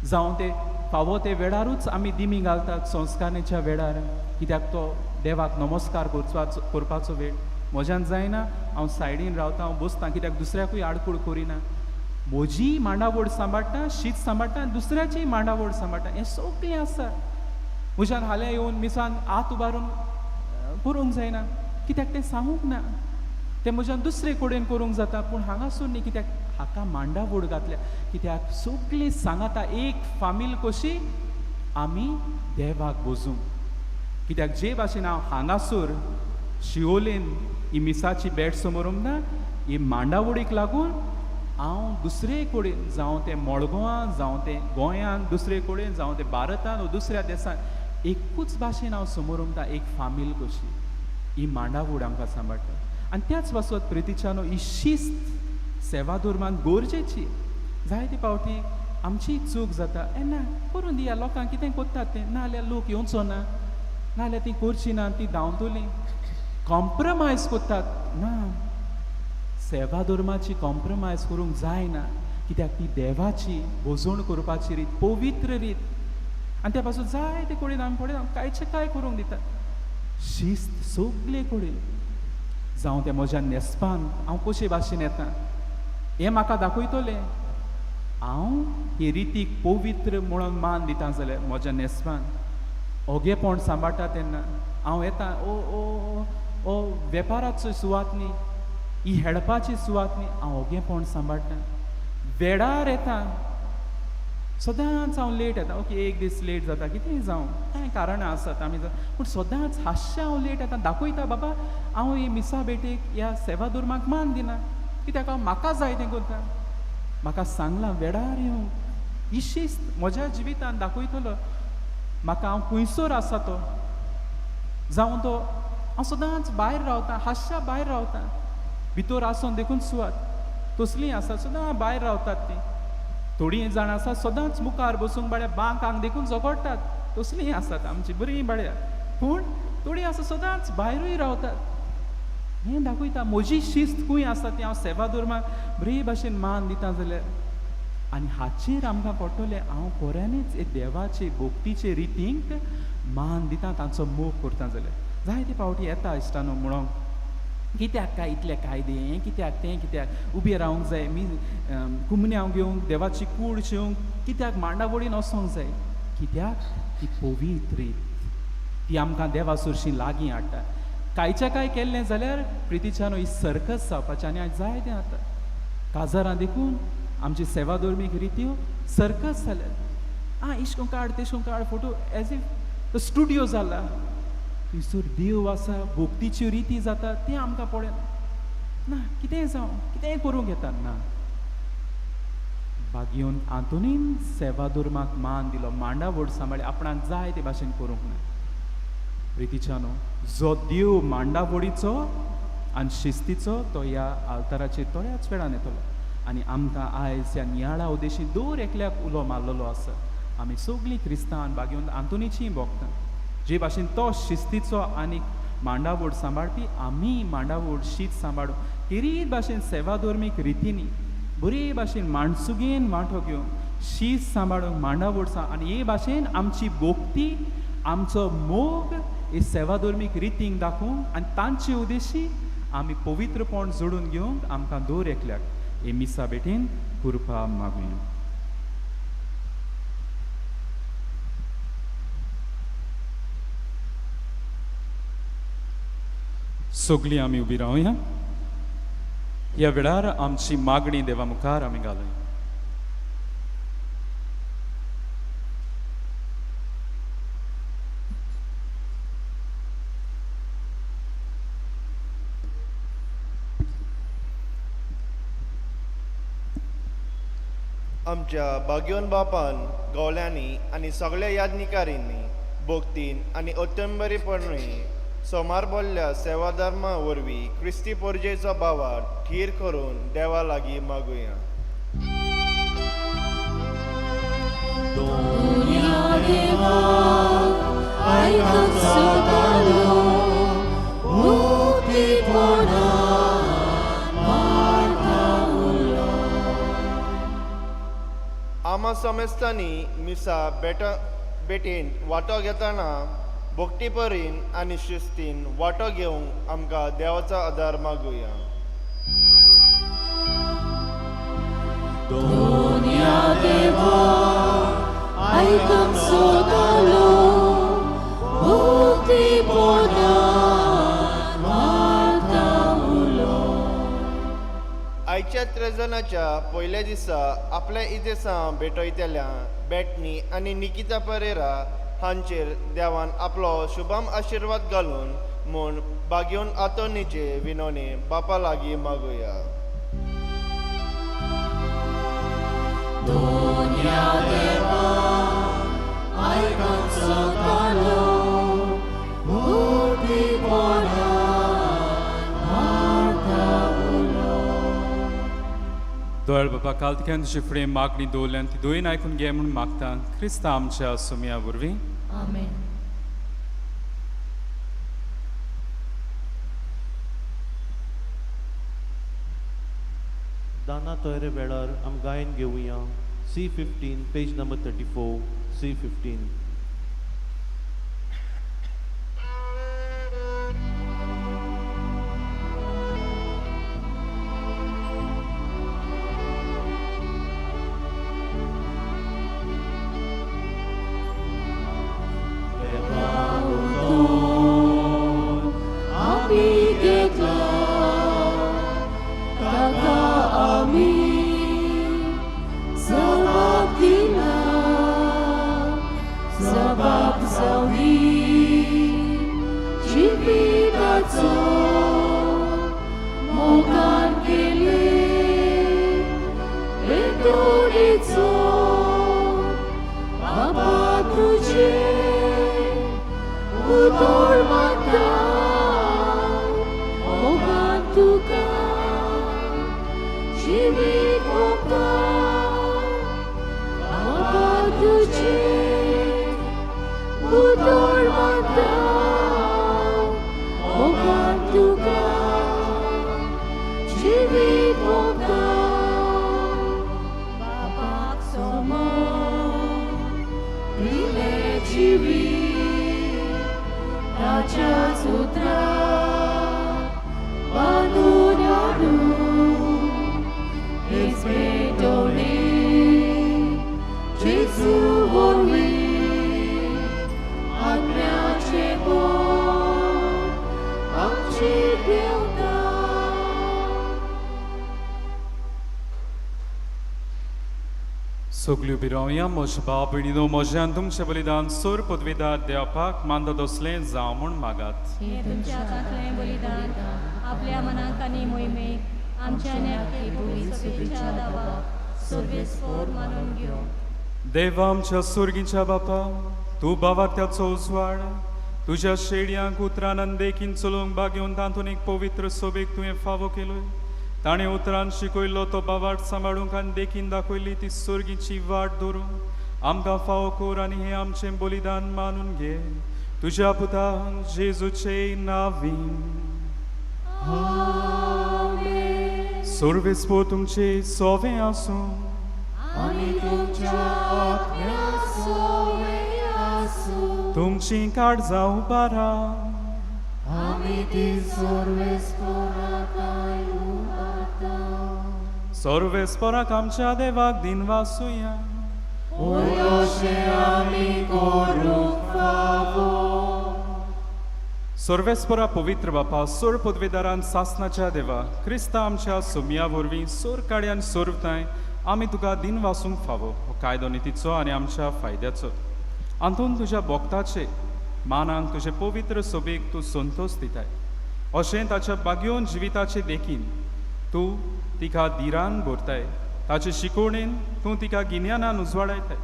जावं ते फावो ते वेळारूच आमी दिमी घालतात संस्कारणेच्या वेळार, कित्याक तो देवाक नमस्कार करपाचो वेळ. म्हज्यान जायना, हांव सायडीन रावता, हांव बसता, कित्याक दुसऱ्याकूय आडखूळ करिना. म्हजी मांडावळ सांबाळटा, शीत सांबाळटा आनी दुसऱ्याचीय मांडावळ सांबाळटा. हें सगळें आसा. म्हज्यान हाल्यां येवन मिसान हात उबारून करूंक जायना, कित्याक तें सांगूंक ना, तें म्हज्यान दुसरे कडेन करूंक जाता, पूण हांगासून न्ही, कित्याक हाका मांडावळ घातल्या. कित्याक सगळीं सांगाता एक फामील कशी आमी देवाक बोजूंक. कित्याक जे भाशेन हांव हांगासर शिवोलेन ही मिसाची भेट समोरूंक ना, ही मांडावळीक लागून हांव दुसरे कडेन, जावं तें मडगांवां, जावं तें गोंयांत दुसरे कडेन, जावं तें भारतांत वो दुसऱ्या देशांत, एकूच भाशेन हांव समोर उरता, एक फामील कशी. ही मांडावळ आमकां सांबाळटा. आनी त्याच पासत प्रितीच्यानो ही शिस्त सेवा धर्मान गरजेची. जायते फावटी आमची चूक जाता, ए ना करून दिया लोकांक कितें करतात तें, नाजाल्यार लोक येवचो ना, नाजाल्यार ती करची ना, ती धांवतली, कॉम्प्रमायज करतात. ना, सेवा धर्माची कॉम्प्रमायज करूंक जायना, कित्याक ती देवाची भोजवण करपाची रीत, पवित्र रीत. आनी त्या पासून जायते कडेन आमी पळयता कांयचें कांय करूंक दितात. शिस्त सगळे कडेन, जावं तें म्हज्या न्हेसपान हांव कशे भाशेन येता हें म्हाका दाखयतलें. हांव हे रितीक पवित्र म्हणून मान दिता जाल्यार म्हज्या न्हेसपान ओगेपण सांबाळटा तेन्ना हांव येता, ओ ओ ओ वेपाराचो सुवात न्ही, ही हेडपाची सुवात न्ही, हांव ओगेपण सांबाळटा. वेळार येता, सदांच हांव लेट येता, ओके एक दीस लेट जाता, कितेंय जावं, कांय कारणां आसात आमी, पूण सदांच हातशें हांव लेट येता, दाखयता बाबा हांव ही मिसा भेटेक ह्या सेवा धर्माक मान दिना, कित्याक हांव म्हाका जाय तें करता. म्हाका सांगलां वेळार येवंक, ही शिस्त म्हज्या जिवितान दाखयतलो म्हाका हांव खंयसर आसा तो. जावं तो हांव सदांच भायर रावता, हातशा भायर रावता, भितर आसून देखून सुवात तसलीं आसा, सदां भायर रावतात तीं. थोडीं जाणां आसा सदांच मुखार बसूंक बाळ्या बांकांक देखून झगडटात, तसलीं आसात आमची बरीं बाळ्या, पूण थोडीं आसा सदांच भायरूय रावतात. हें दाखयता म्हजी शिस्त खंय आसा ती हांव सेवा धर्माक बरे भाशेन मान दिता जाल्यार. आनी हाचेर आमकां कळटलें हांव खऱ्यांनीच हे देवाचे भक्तीचे रितींक मान दिता, तांचो मोग करता जाल्यार. जायते फावटी येता इश्टानो म्हणूंक कित्याक काय इतले कायदे, हें कित्याक तें कित्याक, उबें रावंक जाय, मी कुमन्यांव घेवंक, देवाची कूड शेवंक कित्याक मांडावळीन वचोंक जाय, कित्याक ती पवित्र रीत, ती आमकां देवा सरशी लागीं हाडटा. कांयच्या कांय केल्लें जाल्यार प्रितीच्यानो ही सर्कस जावपाची. आनी आयज जायतें जाता काजारां देखून आमची सेवा धर्मीक रित्यो सर्कस जाल्यात. आं इश्कोन काड तेशकोन काड फोटो, एज if studio जाला. थंयसर देव आसा, भक्तीच्यो रिती जाता, तें आमकां पळयना ना, कितेंय जावं कितेंय करूंक येता ना. बागयोन आंतोनीन सेवा धर्माक मान दिलो, मांडावळ सांबाळ्ळी, आपणाक जाय ते भाशेन करूंक ना. प्रितीच्यानो जो देव मांडावळीचो आनी शिस्तीचो तो ह्या आल्ताराचेर थोड्याच वेळान येतलो. आनी आमकां आयज ह्या नियाळा उद्देशी दर एकल्याक उलो मारलेलो आसा. आमी सगळीं क्रिस्तांव बागयोन आंतोनीचीं भोगता, जे भाशेन तो शिस्तीचो आनी मांडावळ सांबाळपी, आमी मांडावळ शीत सांबाळूं तेरीत भाशेन सेवा धर्मीक रितींनी बरे भाशेन माणसुगेन वांटो घेवन शीत सांबाळूंक मांडावळ आनी हे भाशेन आमची भक्ती आमचो मोग हे सेवा धर्मीक रितींक दाखोवंक आनी तांचे उद्देशी आमी पवित्रपण जोडून घेवंक आमकां दर एकल्याक हे मिसा भेटेन कृपा मागुया. सगळीं आमी उबी रावया. ह्या वेळार आमची मागणी देवा मुखार आमी घालुया. आमच्या बागयोन बापान गवल्यांनी आनी सगळ्या यादनिकारींनी भक्तीन आनी अत्यंबरीपणी सोमार बोल्ल्या सेवाधर्मा वरवीं क्रिस्ती पोरजेचो बावार थीर करून देवा लागीं मागुया. दोन्या देवा आयकूंक तालो मुक्तीपणान मारता उलो. आमा समेस्तांनी मिसा बेटीन वांटो घेतना भक्तीपरीन आनी शिस्तीन वांटो घेवंक आमकां देवाचो आदार मागुया. दोनया देवा आयकूंक तालो मुक्तीपणान मारता उलो. आयच्या त्रेजनाच्या पयल्या दिसा आपल्या इदेसां भेटयतल्या बॅटनी आनी निकिता परेरा हांचेर देवान आपलो शुभम आशिर्वाद घालून म्हूण बागेवन आंतोनीचे विनवणी बापा लागीं मागुया. दोनया देवा आयकूंक तालो मुक्तीपणान मारता उलो. दोळ बाबा काल तुक्यान तुजे फुडें मागणी दवरल्यान ती दोन आयकून घे म्हूण मागता क्रिस्ता आमच्या सुमया वरवीं. आमेन. दाना तयारे वेळार आम गायन घेवया C15 page number 34 C15. आमी घेतला ताका आमी जबाब दिला, जबाब जावनी जिविताचो मोगान केले बेतोडीचो बाबा तुजे उदोळ मागता मोगान तुका जिवीत ओंपता बाबा तुजे उदोळ मागता मोगान तुका जिवीत ओंपता. बापाक समोर दिलें जिवीत ताच्याच उतराक बांदून हाडून हेच पेटवणे जेजू वरवीं आत्म्याचें बळ आमचेर देंवता. सगल्यो बिरोवया म्हज्या भाव भयणीनो म्हज्यान तुमचें बलिदान सोर पदवेदार देवपाक मानता तसलें जावं म्हूण मागात. हे तुमच्या हातांतलें बलिदान आपल्या मनाक आनी मोहिमेक आमच्या आनी सभेच्या दावाक सोर्वेस्पोर मानून घेवं. देवा आमच्या सुर्गीच्या बापा, तूं बावार्थ्याचो उजवाड तुज्या शेडयांक उतरान आनी देखीन चलोवंक बागेवन तातूंत एक पवित्र सोबेक तुवें फावो केलोय. ताणें उतरान शिकयल्लो तो बावाट सांबाळूंक आनी देखीन दाखयली ती सुर्गीची वाट धरूंक आमकां फावो कर आनी हें आमचें बलिदान मानून घे तुज्या पुता जेजूचे नावीन. सोर्वेस्पो तुमचे सोवे आसूं आनी तुमच्या आत्म्या सोवे आसूं. तुमची काळजां उबारा आमी ती सोर्वेस्पोराकाय उबारता. सोर्वेस्पोराक आमच्या देवाक दिनवासुया. होय अशें आमी करूंक फावो. सोर्वेस्पोरा पवित्र बापा सोर पदवेदारान सासनाच्या देवा क्रिस्ता आमच्या सोमया वरवीं सोर काड्यान सोरताय आमी तुका दिन वासूंक फावो हो कायदो नितीचो आनी आमच्या फायद्याचो. आंतून तुज्या भोक्ताचे मानांक तुजे पवित्र सोबेक तूं संतोश दिताय अशें ताच्या बागयोन जिविताचे देखीन तूं तिका धिरान भरताय ताचे शिकोवणेन तूं तिका गिन्यानान उजवाडायताय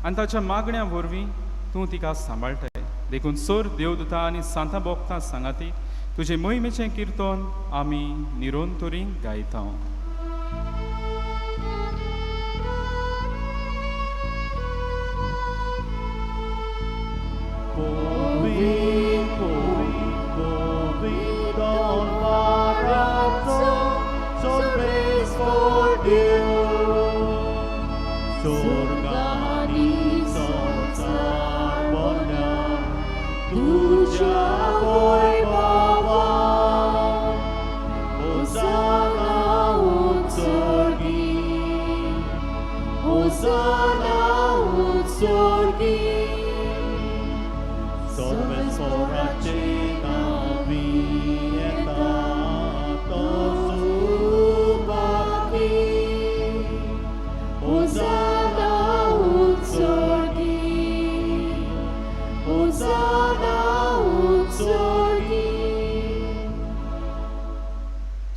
आनी ताच्या मागण्या वरवीं तूं तिका सांबाळटाय. देखून सोर देवदूता आनी सांता बोगता सांगाती तुजे मोहिमेचें किर्तन आमी निरंतरी गायता. पवित्र Hosanna utsorgi. सर्वेस्पोराचे नांवी येता तो Subhagi. Hosanna utsorgi. Hosanna utsorgi.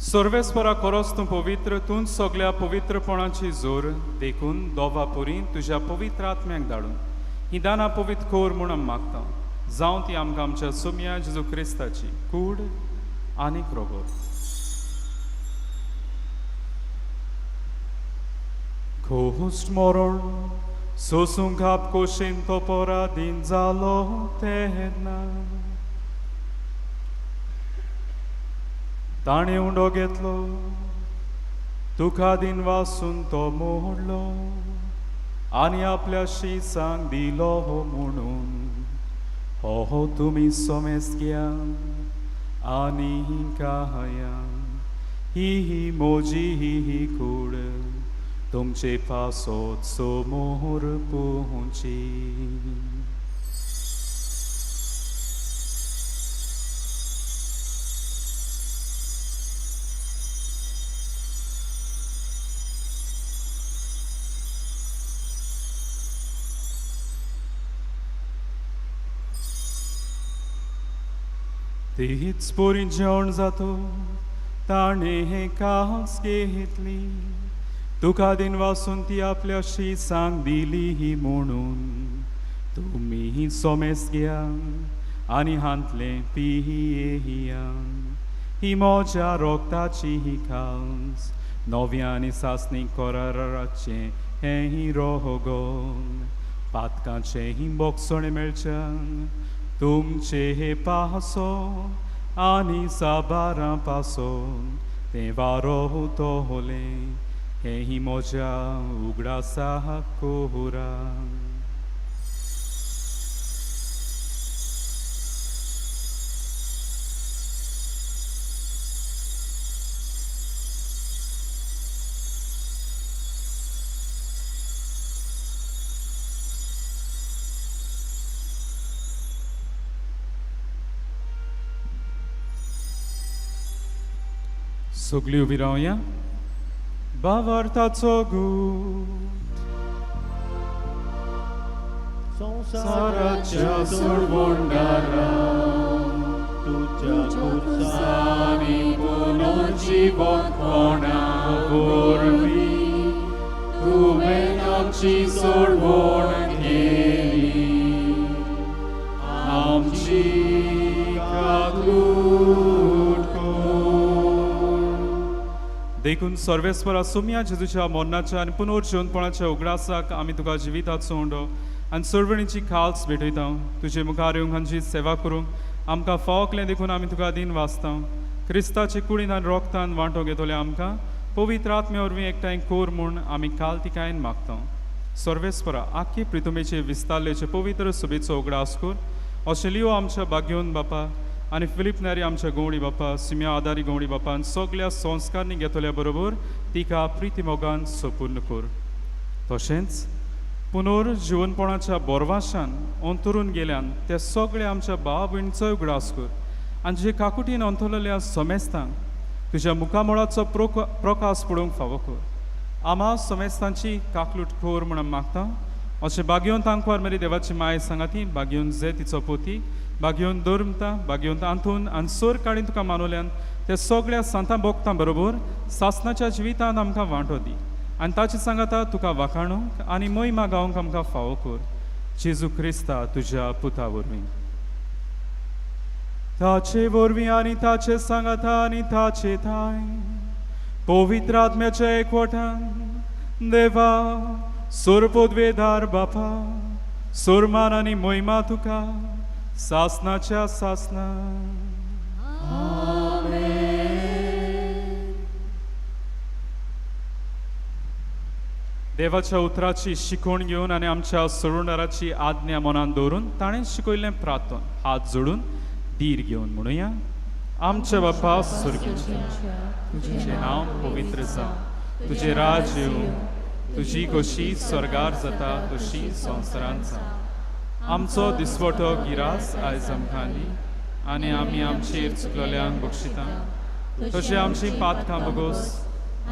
सर्वेस्परा खरोच तूं पवित्र, तूं सगल्या पवित्रपणाची जोर, देखून दोवा पुरी तुज्या पवित्र आत्म्याक धाडून ही दानां पवित्र कोर म्हूण आमी मागता. जावं ती आमकां आमच्या सोम्या जेजू क्रिस्ताची कूड आनीक रोगोत. खोस्ट मरण सोसूंक आपकोशेन तो पराधीन जालो तेन्ना ताणें उंडो घेतलो, तुका दिन वासून तो मोडलो आनी आपल्या शिसांक दिलो म्हणून हो हो तुमी सोमेस घ्या आनी काया, ही ही मोजी ही ही कूड तुमचे पासोत सोमोर पोंची. तीच पोरी जेवण जातो ताणें हें कास घेतली, तुका दिन वासून ती आपल्या शिसांक दिली म्हणून तुमी सोमेस घ्या आनी हांतलें पियेया. ही म्हज्या रोगताची ही खास नव्या आनी सासणी कराराचें हें ही रोगोन पातकांचें ही बोगसणें मेळचें तुमचे हे पासो आनी साबारां पासो तें वारो तोहलें हें ही म्हज्या उगडासा कोरा. सगळी उबी रावया. भावार्थाचो गूट संवसाराच्या सोडवणदारा तुज्या आनी पुनर्जीवनपणा वरवीं तुवें आमची सोडवण केली, आमची काकूट कर. देखून सर्वेस्परा सोम्या जेजूच्या मरणाच्या आनी पुनर्जीवनपणाच्या उगडासाक आमी तुका जिविताचो उंडो आनी सोडवणीची खाल्स भेटयता. तुजे मुखार येवंक हांची सेवा करूंक आमकां फावकलें देखून आमी तुका दीन वाचता. क्रिस्ताचे कुडीन आनी रोगतान वांटो घेतले आमकां पवित्र आत्म्या वरवीं एकठांय कोर म्हूण आमी काल तिकायन मागता. सर्वेस्परा आख्खी प्रितुमेचे विस्तारलेचे पवित्र सुबेचो उगडास कर अशें लियो आमच्या भाग्योन बापा आनी फिलीप नारी आमच्या गवळी बापा, सिम्या आदारी गवळी बापा आनी सगल्या संस्कारनी घेतल्या बरोबर तिका प्रिती मोगान सपूर्ण कर. तशेंच पुनर्जिवनपणाच्या बोरवाशान अंतरून गेल्यान ते सगळे आमच्या भाव भयणीचोय उगडास कर आनी जे काकुटीन अंतरलेल्या समेस्तांक तुज्या मुखामळाचो प्रकाश पळोवंक फावो कर. आमा समेस्तांची काकलूट कर म्हूण आमी मागता. अशें बागयोन तांकवार मेरी देवाची माय सांगाती, बागयोन जे तिचो पोती, बागयोन धर्मता, बागयोन आंतून आनी सोर काडीन तुका मानवल्यान ते सगळ्या सांतां भोगतां बरोबर सासनाच्या जिवितांत आमकां वांटो दी आनी ताचे सांगाता तुका वाखाणूंक आनी मोहिमा गावंक आमकां फावो कर. जेजू क्रिस्ता तुज्या पुता वरवीं, ताचे वरवीं आनी ताचे सांगाता आनी ताचे थांय पवित्र आत्म्याच्या एकवटान देवा सोरपोदवेदार बापा सोरमान आनी मोहिमा तुका सासनाच्या सासना. देवाच्या उतराची शिकवण घेवन आनी आमच्या सोडवणदाराची आज्ञा मनान दवरून ताणें शिकयल्लें प्रार्थन हात जोडून धीर घेवन म्हणुया. आमच्या बापा स्वर्गीच्या, तुजें नांव पवित्र जावं, तुजें राज येवं, तुजी खोशी स्वर्गार जाता तशी संवसारांत जावं. आमचो दिसवटो गिरास आयज आमकां दी आनी आमी आमचेर चुकलेल्यांक बक्षिता तशें आमची पातकां बगोस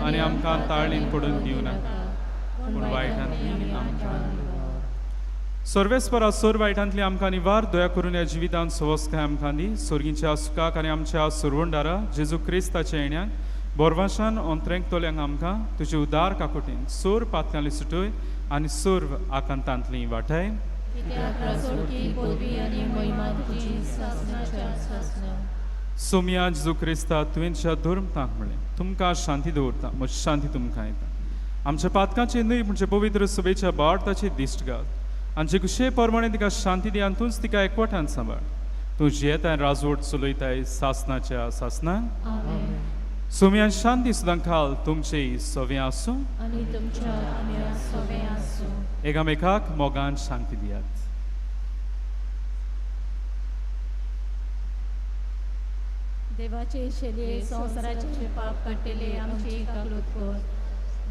आनी आमकां ताळीन पडून दिवं नाका पूण वायटांतली आमकां निवार. सर्वेस्परा सोर वायटांतली आमकां निवार दया करून ह्या जिवितांत सवस्काय आमकां दी सोर्गीच्या सुखाक आनी आमच्या सुरवंडारा जेजू क्रिस्ताच्या येण्याक बोरवाशान ओंत्रेंकतल्यांक आमकां तुजे उदार काकुटीन सोर पातकांली सुटय आनी सर्व आकांतांतली वाटाय. कित्याक राजवटकी पदवी आनी महिमा तुजी सासणाच्या सासणा. सोमया जेजू क्रिस्ता तुवेंच्या धर्म तांक म्हणलें तुमकां शांती दवरता म्हजी शांती तुमकां येता. आमच्या पातकांचे न्हय म्हणजे पवित्र सभेच्या बाळताची दिश्ट घाल आमचे कुशे प्रमाणे तिका शांती दी आनी तूंच तिका एकवटान सांबाळ. तूं जियेताय राजवट चलयताय सासनाच्या सासनाक. आमेन. सोमयान शांती सुद्दां खाल तुमचे सवें आसूं आनी तुमच्या आत्म्या सोबें आसूं. एकामेकाक मोगान शांती दियात. देवाचे शेलये संवसाराचे पाप काडटले आमची काकूत कर.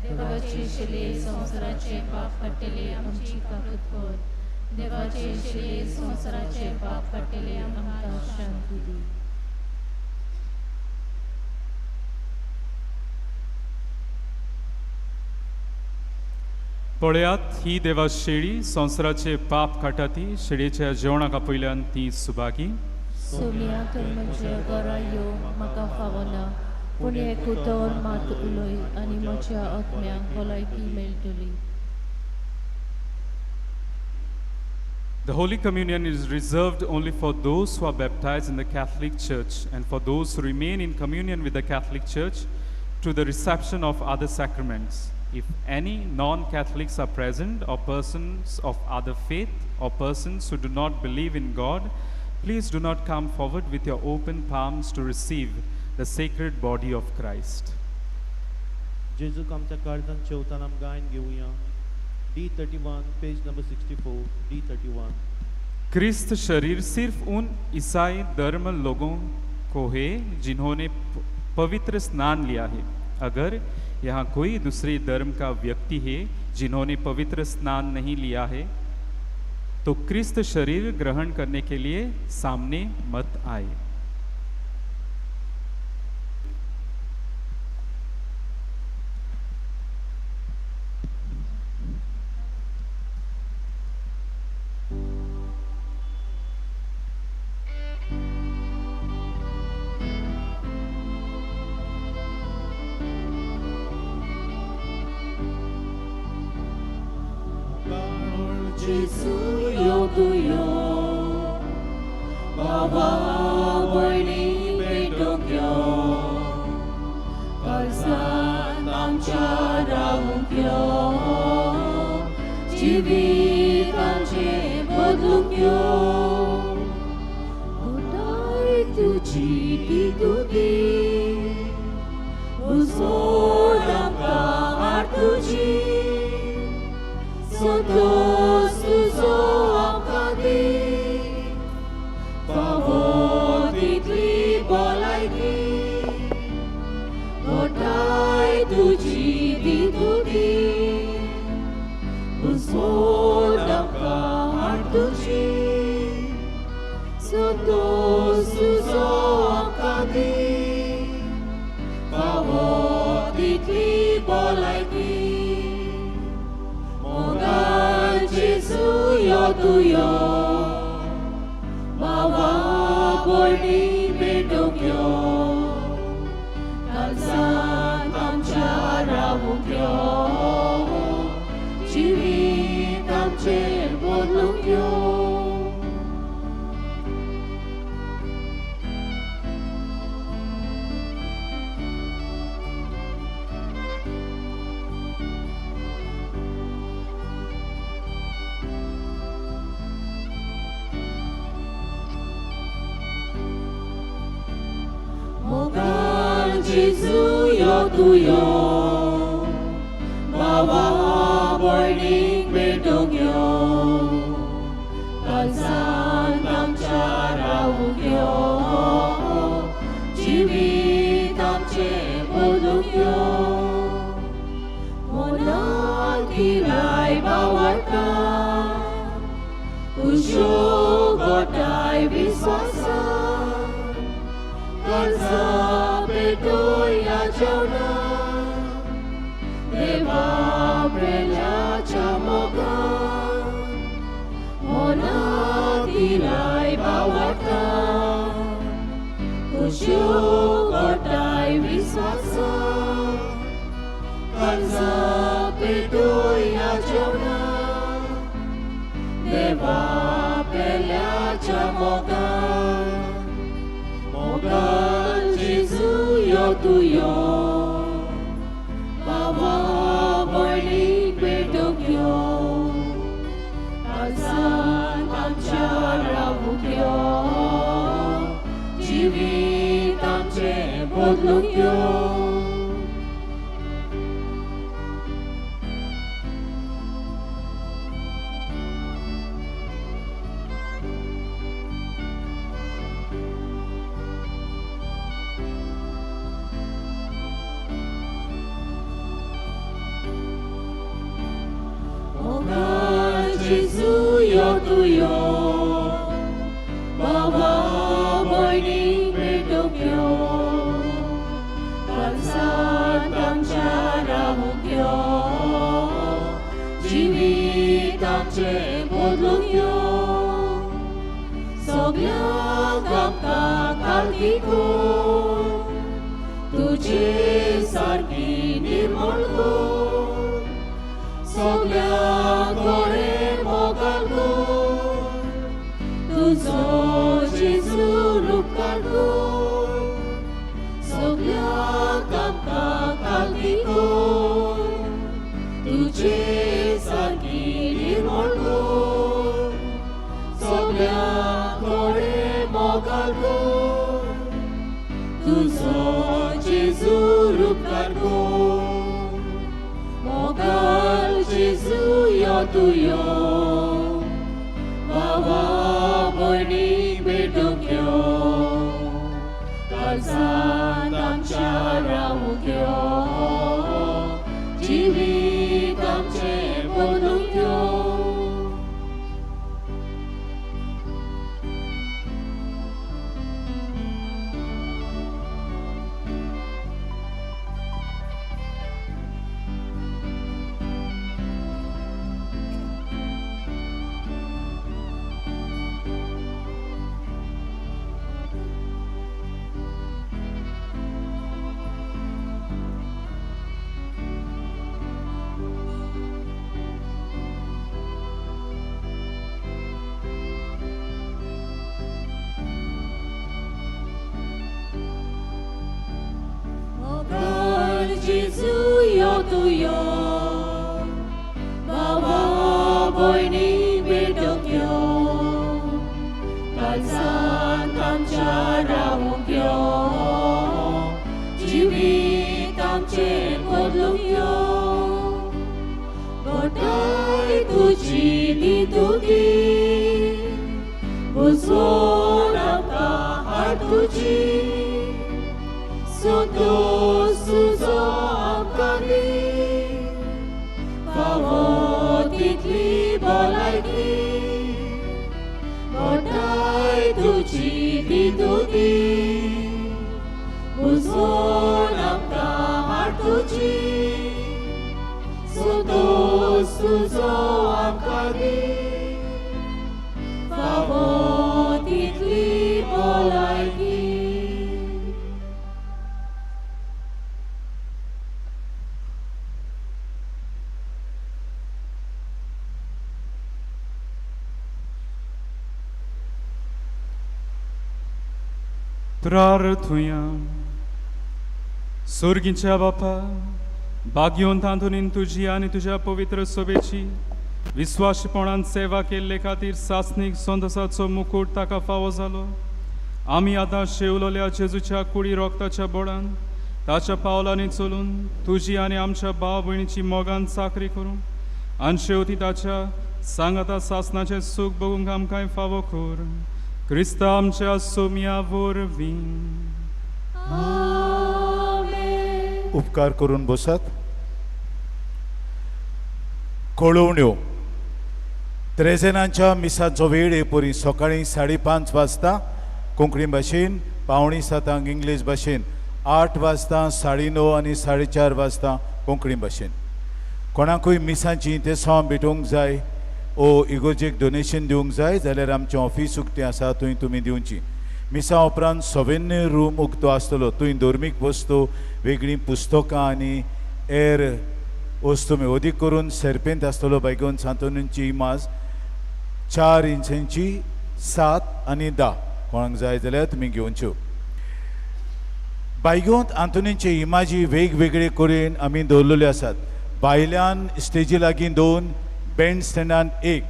देवाचे शेलये संवसाराचे पाप काडटले आमची काकूत कर. देवाचे शेलये संवसाराचे पाप काडटले आमकां शांती दी. पळयात ही देवा शेळी संवसाराचे पाप काडटा ती शेळयेच्या जेवणाक आपयल्यान ती सुभागी. सोम्या तूं म्हज्या घरा यो म्हाका फावना पूण एक उतर मात उलय आनी म्हज्या आत्म्याक भलायकी मेळटली. The Holy Communion is reserved only for those who are baptized in the Catholic Church and for those who remain in communion with the Catholic Church to the reception of other sacraments. If any non-Catholics are present or persons of other faith or persons who do not believe in God, please do not come forward with your open palms to receive the sacred body of Christ. जेजूक आमच्या काळजान शेवतान आम गायन घेवया. D31 page number 64 D31. क्रिस्त शरीर सिर्फ उन ईसाई धर्म लोगों को है जिन्होंने पवित्र स्नान लिया है. अगर यहाँ कोई दूसरे धर्म का व्यक्ति है जिन्होंने पवित्र स्नान नहीं लिया है तो क्रिस्त शरीर ग्रहण करने के लिए सामने मत आए. जेजू यो तूं यो बाबा भयणी भेटूंक यो काळजांत आमच्या रावूंक यो जिवीत आमचें बदलूंक यो. घोटाय तुजी ती तुजी उजोड आमकां हाड तुजी संतोष तुजो आमकां दी फावो तितली भलायकी. घोटाय तुजी ती तुजी उजोड आमकां हाड तुजी संतोष तुजो आमकां दी फावो तितली भलायकी. मोगान जेजू यो तूं यो भावा भयणी भेटूंक यो काळजांत आमच्या रावूंक यो जिवीत आमचें बदलूंक यो. मोगान जेजू यो तूं यो भावा भयणीक भेटूंक यो काळजांत आमच्या रावूंक यो जिवीत आमचें बदलूंक यो. मनान कुश्यो गोठाय विस्वासा काळजा पेटोया जेवणा देवा पेल्याच्या मोगान मना तिराय बावडटा कुश्यो गोठाय विस्वासा काळजा पेटोया जेवणा देवा पेल्याच्या मोगान मोगान जेजू यो तूं यो बाबा भयणीक भेटूंक यो काळजांत आमच्या रावूंक यो जिवीत आमचें बदलूंक यो. जेजू यो तूं यो बाबा भयणीक भेटूंक यो काळजांत आमच्या रावूंक यो जिवीत आमचें बदलूंक यो सगल्यांक आमकां खालती कर तुजे सारकी निर्मळ कर सगल्यांक गोरे मोगाल कर तुजो जेजू रुपकार कर सगल्यांक आमकां खालती कर तुजे सारकी निर्मळ कर सगल्यांक गोरे मोगाल कर तुजो जेजू रुपकार कर मोगाल जेजू यो तूं यो बाबा भयणीक भेटूंक यो काळजांत आमच्या रावूंक यो जिवीत आमचें बदलूंक यो. जेजू यो तूं यो बाबा भयणीक भेटूंक यो काळजांत आमच्या रावूंक यो जिवीत आमचें बदलूंक यो गोठाय तुजी दी तुजी बुजवण आमकां हाड तुजी संतोश तुजो आमकां दी फावो तितली भलायकी गोठाय तुजी दी तुजी बुजवण आमकां हाड तुजी संतोश तुजो आमकां दी फावो तितली भलायकी. प्रार्थुया. सोर्गीच्या बापा भाग्योन तांतून तुजी आनी तुज्या पवित्र सभेची विस्वासपणान सेवा केल्ले खातीर सासणीक संतोसाचो मुकूट ताका फावो जालो. आमी आतां शेवलोल्या जेजूच्या कुडी रोगताच्या बोडान ताच्या पावलांनी चलून तुजी आनी आमच्या भाव भयणीची मोगान चाकरी करूं आनी शेवटी ताच्या सांगाता सासणाचें सूख बघूंक आमकां फावो कर. क्रिस्ता आमच्या सोम्या वरवीं. उपकार करून बसात. कळोवण्यो. त्रेजेनांच्या मिसाचो वेळ हे परी सकाळीं 5:30 वाजता कोंकणी भाशेन, 6:45 इंग्लीश भाशेन, 8 वाजता, 9:30 आनी 4:30 वाजता कोंकणी भाशेन। कोणाकूय मिसांची तेसांव भेटोवंक जाय ओ इगोर्जेक डोनेशन दिवंक जाय जाल्यार आमचें ऑफीस उक्तें आसा, थंय तुमी दिवची। मिसा उपरांत सोवेन्य रूम उक्तो आसतलो, थंय धर्मीक वस्तू, वेगळीं पुस्तकां आनी हेर वस्तू अदीक करून सेर्पेंत आसतलो। बायगोन सांतोनीची इमाज 4 इंचांची 7 आनी 10, कोणाक जाय जाल्यार तुमी घेवच्यो। बायगोंत आंतोनीचे इमाजी वेगवेगळे करून आमी दवरलेल्यो आसात। भायल्यान स्टेजी लागीं 2, बँड स्टँडान 1,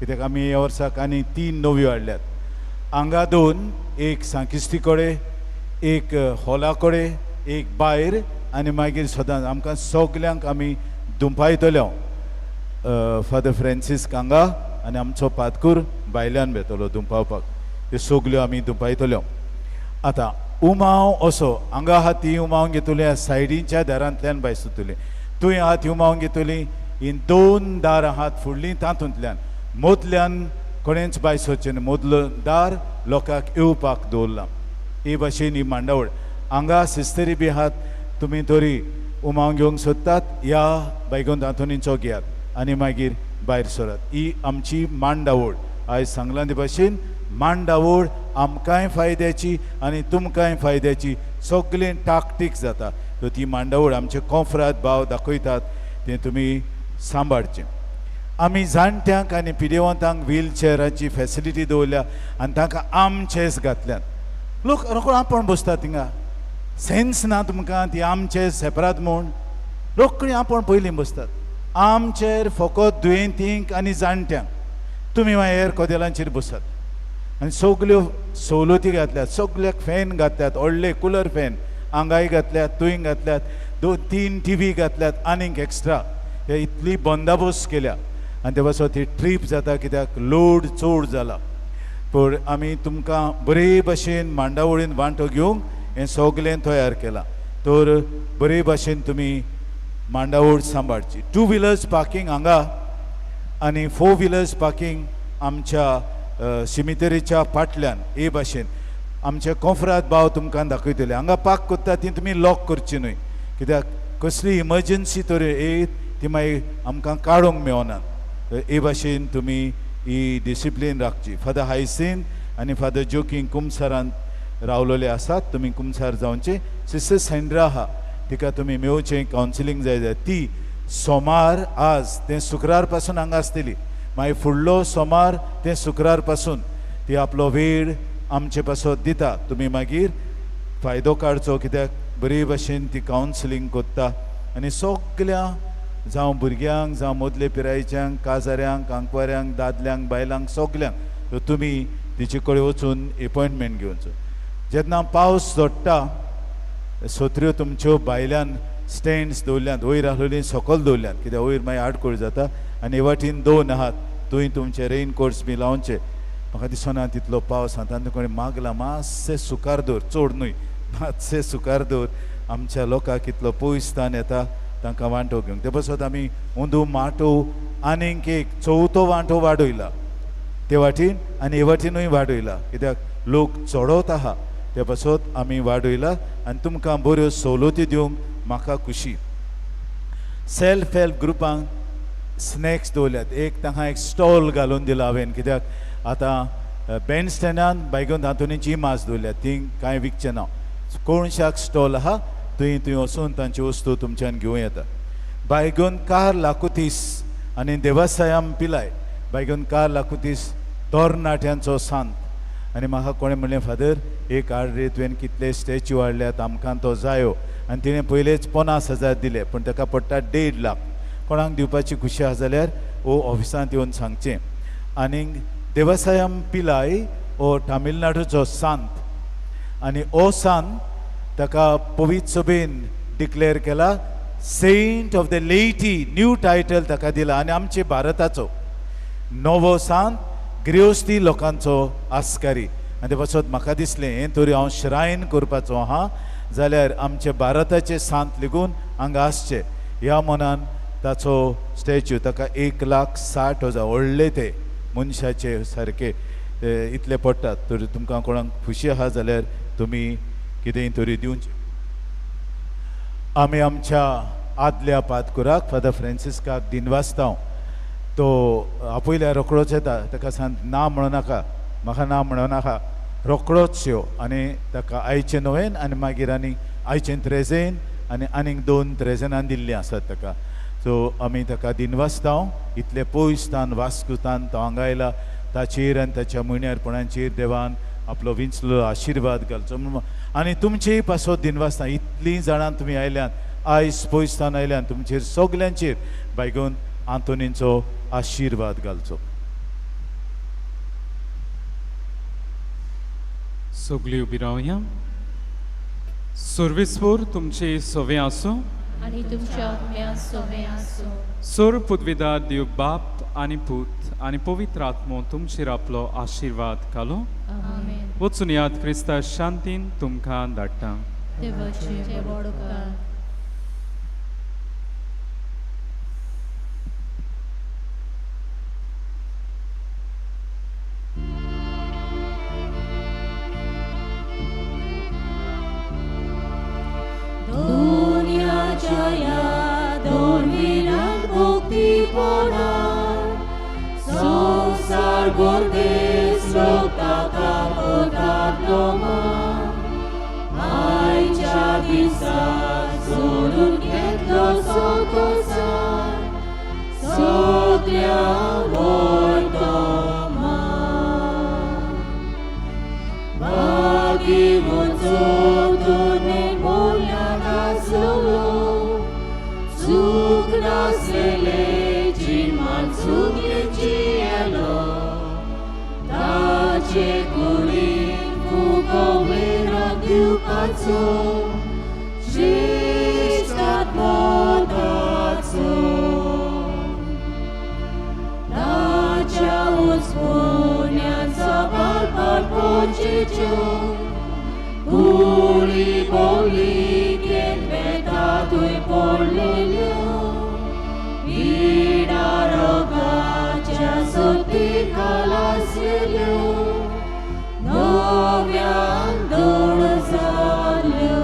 कित्याक आमी ह्या वर्साक आनी 3 नव्यो हाडल्यात। हांगा 2, एक सांकिस्ती कडेन, एक हॉला कडेन, एक भायर आनी मागीर सदांच आमकां सगल्यांक आमी दुंपायतले। फादर फ्रांसीस हांगा आनी आमचो पादकूर भायल्यान वेतलो दुंपावपाक, त्यो सगल्यो आमी दुंपायतल्यो। आतां उमाव असो हांगा आहा ती उमाव घेतली, सायडीच्या दारांतल्यान भायर सरतली, थंय आहा ती उमाव घेतली, ही 2 दारां आहात फुडलीं तातूंतल्यान, मदल्यान कोणेंच भायर सरचें न्हय, मदलो दार लोकांक येवपाक दवरलां। ही भाशेन ही मांडावळ हांगा सिस्टरी बी आहात, तुमी तरी उमाव घेवंक सोदतात ह्या बायगोन आंतोनीचो घेयात आनी मागीर भायर सरात। ही आमची मांडावळ आयज सांगलां ते भाशेन मांडावळ आमकांय फायद्याची आनी तुमकांय फायद्याची, सगळें टाकटीक जाता। तर ती मांडावळ आमचे कोंफरात भाव दाखयतात तें तुमी सांबाळचें। आमी जाणट्यांक आनी पिडेवंतांक व्हीलचेराची फेसिलिटी दवरल्या आनी तांकां आमचेच घातल्यात। लोक रोकडो आपूण बसता थिंगा, सेन्स ना तुमकां ती आमचे सेपरात म्हूण, रोखडी आपूण पयलीं बसतात। आमचेर फकत दुयेंतींक आनी जाणट्यांक, तुमी मागीर कदेलांचेर बसात। आनी सगल्यो सवलती घातल्यात, सगल्याक फॅन घातल्यात, व्हडले कुलर फॅन हांगाय घातल्यात, थंय घातल्यात, 2-3 टी व्ही घातल्यात आनीक एक्स्ट्रा, हे इतली बंदोबस्त केल्या। आनी ते पासत ती ट्रीप जाता कित्याक लोड चड जाला। पूण आमी तुमकां बरे भाशेन मांडावळीन वांटो घेवंक हें सगलें तयार केलां, तर बरे भाशेन तुमी मांडावळ सांबाळची। 2 व्हिलर्स पार्कींग हांगा आनी 4 व्हिलर्स पार्कींग आमच्या सिमितरीच्या फाटल्यान हे भाशेन आमचे कोंफरात भाव तुमकां दाखयतले। हांगा पार्क करता ती तुमी लॉक करची न्हय, कित्याक कसली इमर्जन्सी तर येत ती मागीर आमकां काडूंक मेळना। हे भाशेन तुमी ही डिसिप्लीन राखची। फादर हायसीन आनी फादर जोकींग कुमसारान रावलेले आसात, तुमी कुमसार जावचे। सिस्टर सेंड्रा आहा तिका तुमी मेळचें, कावन्सिलींग जाय जाय ती सोमार आज तें शुक्रार पासून हांगा आसतली, मागीर फुडलो सोमार तें शुक्रार पासून ती आपलो वेळ आमचे पासत दिता, तुमी मागीर फायदो काडचो कित्याक बरे भाशेन ती कावन्सिलींग करता आनी सगल्या जावं भुरग्यांक, जावं मदले पिरायेच्यांक, काजाऱ्यांक, आंकवाऱ्यांक, दादल्यांक, बायलांक, सगल्यांक। तर तुमी तिचे कडेन वचून एपॉयंटमेंट घेवचो। जेन्ना पावस झडटा सत्र्यो तुमच्यो भायल्यान स्टँड्स दवरल्यात, वयर आसलेलीं सकयल दवरल्यात, कित्याक वयर मागीर आडखळ जाता। आनी हे वाटेन 2 आहात, थंय तुमचे रेनकोट्स बी लावचे। म्हाका दिसना तितलो पावस आतां कोणें मागला, मातशें सुकार दवर, चड न्हय, मातशें सुकार दवर। आमच्या लोकांक इतलो पयस तान येता तांकां वांटो घेवंक, ते पासत आमी अंदू माटो आनीक एक चवथो वांटो वाडयला ते वाटेन आनी हे वाटेनूय वाडयला, कित्याक लोक चडत आहा ते पासत आमी वाडयला आनी तुमकां बऱ्यो सवलती दिवंक म्हाका खुशी। सेल्फ हेल्प ग्रुपांक स्नॅक्स दवरल्यात, एक तांकां एक स्टॉल घालून दिला हांवें, कित्याक आतां बँड स्टँडान बायगोन आंतोनीची मास दवरल्या, ती कांय विकचें ना। कोणशाक स्टॉल आहा थंय थंय वचून तांची वस्तू तुमच्यान घेवं येता। बायगोन कार लाकुतीस आनी देवासायाम पिलाय, बायगोन कार लाकुतीस तरणाट्यांचो सांत। आनी म्हाका कोणें म्हणलें, फादर एक हाड रे, तुवें कितले स्टॅच्यू हाडल्यात, आमकां तो जायो। आनी तिणें पयलेच 50,000 दिले, पूण ताका पडटा 1.5 लाख। कोणाक दिवपाची खुशी आसा जाल्यार ओ ऑफिसांत येवन सांगचें। आनीक देवसायम पिलाय हो तामिळनाडूचो सांत आनी हो सांत ताका पवित्र सभेन डिक्लेअर केला saint of the laity, new title ताका दिला। आनी आमचे भारताचो नवो सांत गृहस्थी लोकांचो आस्कारी। आनी ते पासत म्हाका दिसलें हें तरी हांव श्रायन करपाचो आहा जाल्यार आमचे भारताचे सांत लेगून हांगा आसचे ह्या मनान ताचो स्टॅच्यू ताका 1,60,000 व्हडले ते मनशाचे सारके इतले पडटात. तर तुमकां कोणाक खुशी आहा जाल्यार तुमी कितेंय तरी दिवचें. आमी आमच्या आदल्या पादकुराक फादर फ्रांसिस्काक दिनवासता. तो आपयल्या रोकडोच येता, ताका सांग ना म्हणो नाका, म्हाका ना म्हणो नाका, रोकडोच यो. आनी ताका आयचें नोवेन आनी मागीर आनी आयचें त्रेजेन आनी आनीक 2 त्रेजेनान दिल्लीं आसात ताका. सो आमी ताका दिनवासता. इतले पयस तान वास्कुतान तो हांगा आयला, ताचेर आनी ताच्या म्हयन्यारपणाचेर देवान आपलो विंचलो आशिर्वाद घालचो म्हणून आनी तुमचेय पासत दिनवासता. इतलीं जाणां तुमी आयल्यात, आयज पयसतान आयल्यान, तुमचेर सगल्यांचेर बायगून आंतोनीचो आशिर्वाद घालचो. सगळीं उबी रावया. सर्वेस्पोर तुमचे सवे आसूं आनी तुमच्या आत्म्या सोवे आसूं. सोर पुदविदार देव बाप आनी पूत आनी पवित्र आत्मो तुमचेर आपलो आशिर्वाद घालूं. आमेन. वचून याद क्रिस्ता शांतीन तुमकां धाडटा. देवाचे व्हड उपकार. दुनिया दोन विरांत मुक्तीपणान संवसार भरदेस लोक ताका करतात मान. आयच्या दिसा सोडून घेतलो संतोसान सगल्या वर्तमान. भाग्यवंत तूं निर्मूल्यान आसलो, चूक नासलेले जिमान चुकलेची येलो, ताचे कुडीन फुगो विरांत दिवपाचो श्रेश्ठ आत्मोदाचो. ताच्या उस्पुण्यान सबार पारपोचेच्यो कुडी बोली घेतवेता थंय पडलेल्यो पिडा रोगाच्या सोती खालासलेल्यो नव्यान दोळ जाल्यो.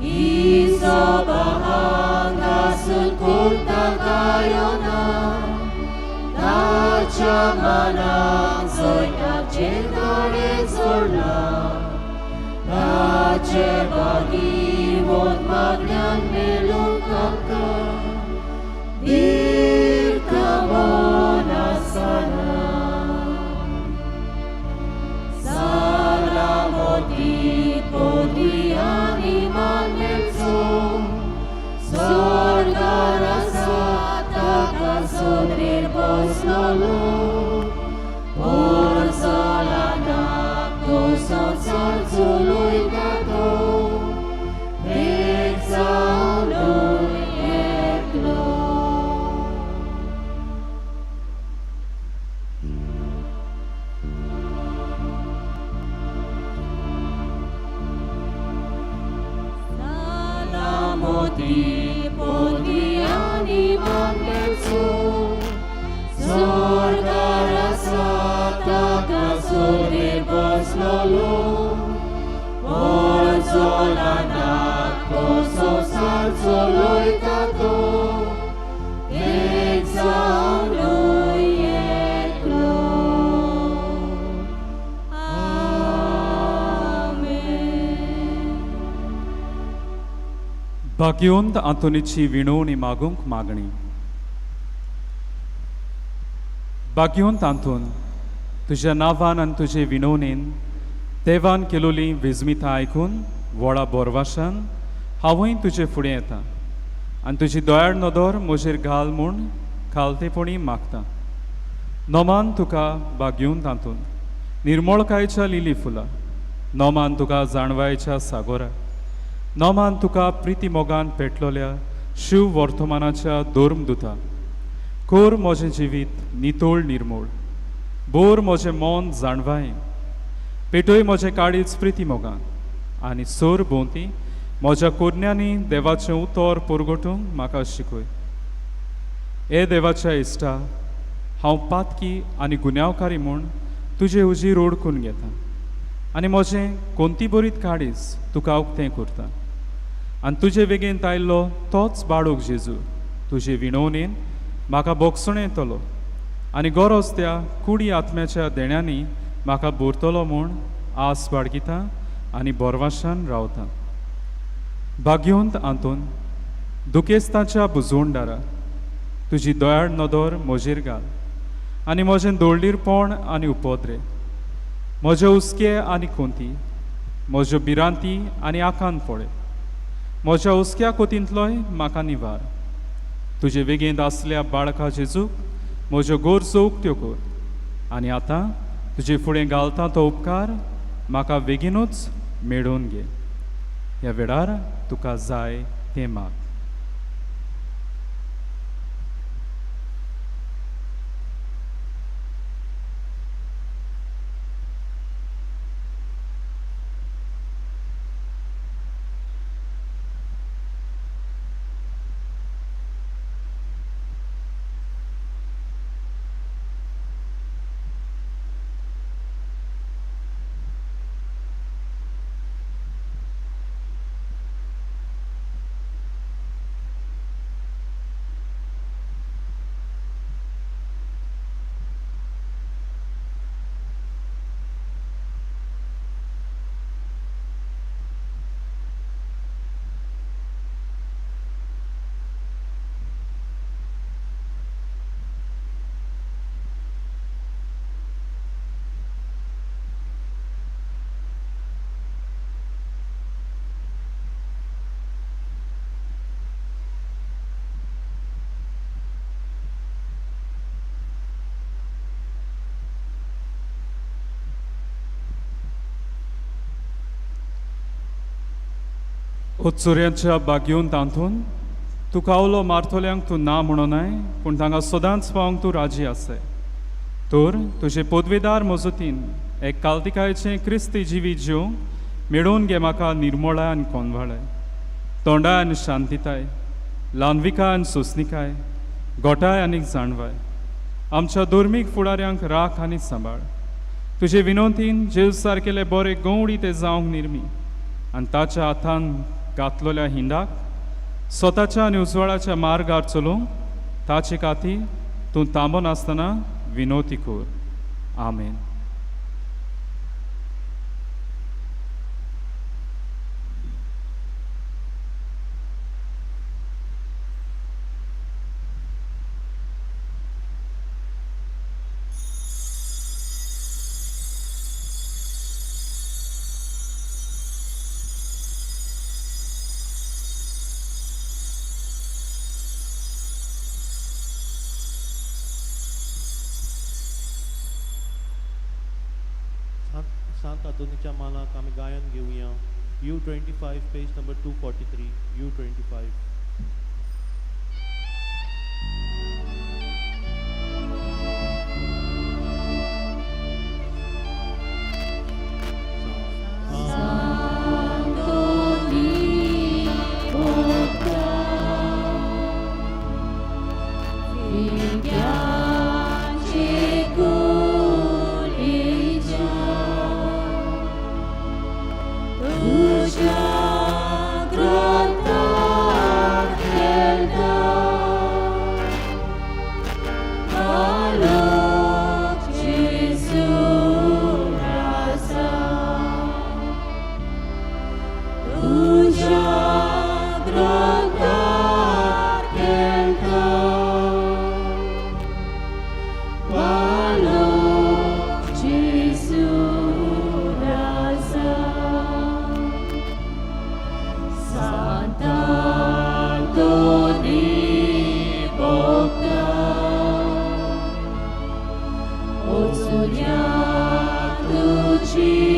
इसोबा हांगासून कोणता कांय ना, ताच्या मनाक जोयताचे ताणें जोडलां, ताचे भागीवंत मागण्यान मेळूंक आमकां दीर्घमन आसना. सलामती पदवी आनी मान मेळचो, स्वर्गार आसा ताका सोदरेर बसलोलो, पोरजोलानाक तो संवसार चलयता तो एक जावनूय एकलो. सलामती पदवी आनी मान मेळचो, स्वर्गार आसा ताका सोदरेर बसलोलो, पोरजोलानाक तो संवसार चलयता तो एक जावनूय एकलो. आमेन. भाग्यवंत आंतोनीची विणवणी मागूंक मागणी. भाग्यवंत आंतोन, तुज्या नांवान आनी तुजे विणवणेन देवान केलोली विजमितां आयकून व्हडा बोरवाशान हांवूय तुजे फुडें येता आनी तुजी दयाळ नदर म्हजेर घाल म्हूण खालतेपणी मागता. नोमान तुका भाग्यवंत आंतोन निर्मळकायच्या लिली फुलां, नोमान तुका जाणवायच्या सागोरा, नोमान तुका प्रिती मोगान पेटलोल्या शिव वर्तमानाच्या धर्मदुता. कोर म्हजें जिवीत नितळ निर्मूळ, बोर म्हजें मन जाणवाय, पेटय म्हजें काळीज प्रिती मोगान आनी सोर भोंवती म्हज्या कोरण्यांनी देवाचें उतर परगटूंक म्हाका शिकय. हे देवाच्या इश्टा, हांव पातकी आनी गुन्यांवकारी म्हूण तुजे हुजीर ओडकून घेता आनी म्हजें कोंती बरीत काडीस तुका उक्तें करता आनी तुजे वेगेंत आयिल्लो तोच बाळूक जेजू तुजे विणवणेन म्हाका बोगसणें येतलो आनी गरज त्या कुडी आत्म्याच्या देण्यांनी म्हाका भरतलो म्हूण आस बाळगिता आनी बोरवाशान रावता. भाग्यवंत आंतोन, दुखेस्ताच्या बुजवणदारा, तुजी दयाळ नदर म्हजेर घाल आनी म्हजें दोळडीरपण आनी उपद्रे, म्हजे हुस्के आनी कोंती, म्हज्यो भिरांती आनी आकांत पळय, म्हज्या हुस्क्या कोतींतलोय म्हाका निवार. तुजे वेगेंत आसल्या बाळका जेजूक म्हज्यो गरजो उक्त्यो कर आनी आतां तुजे फुडें घालता तो उपकार म्हाका बेगीनूच मेळोवन घे. ह्या वेळार तुका जाय तें माग. उत्सुऱ्यांच्या बागयोन तांतून तुका उलो मारतल्यांक तूं ना म्हणोनाय, पूण तांकां सदांच पावंक तूं राजी आसाय. तर तुजे पदवेदार मजतीन एक कालतिकायचें क्रिस्ती जिवीत जिवंक मेळोवन घे म्हाका निर्मोळाय आनी कोनवाळाय, तोंडाय आनी शांतिताय, ल्हानविकाय आनी सोंसणिकाय, गोठाय आनी जाणवाय. आमच्या धर्मीक फुडाऱ्यांक राख आनी सांबाळ. तुजे विनोतीन जेव सारकेले बरे गवडी ते जावंक निर्मी आनी ताच्या हातान घातलेल्या हिंडाक स्वताच्या आनी उजवाडाच्या मार्गार चलोवंक ताचे खातीर तूं थांबनासतना विनोती कर. आमेन. सांत आंतोनीच्या मानाक आमी गायन घेवया. U25 page number 243. U25. Oțuria tu.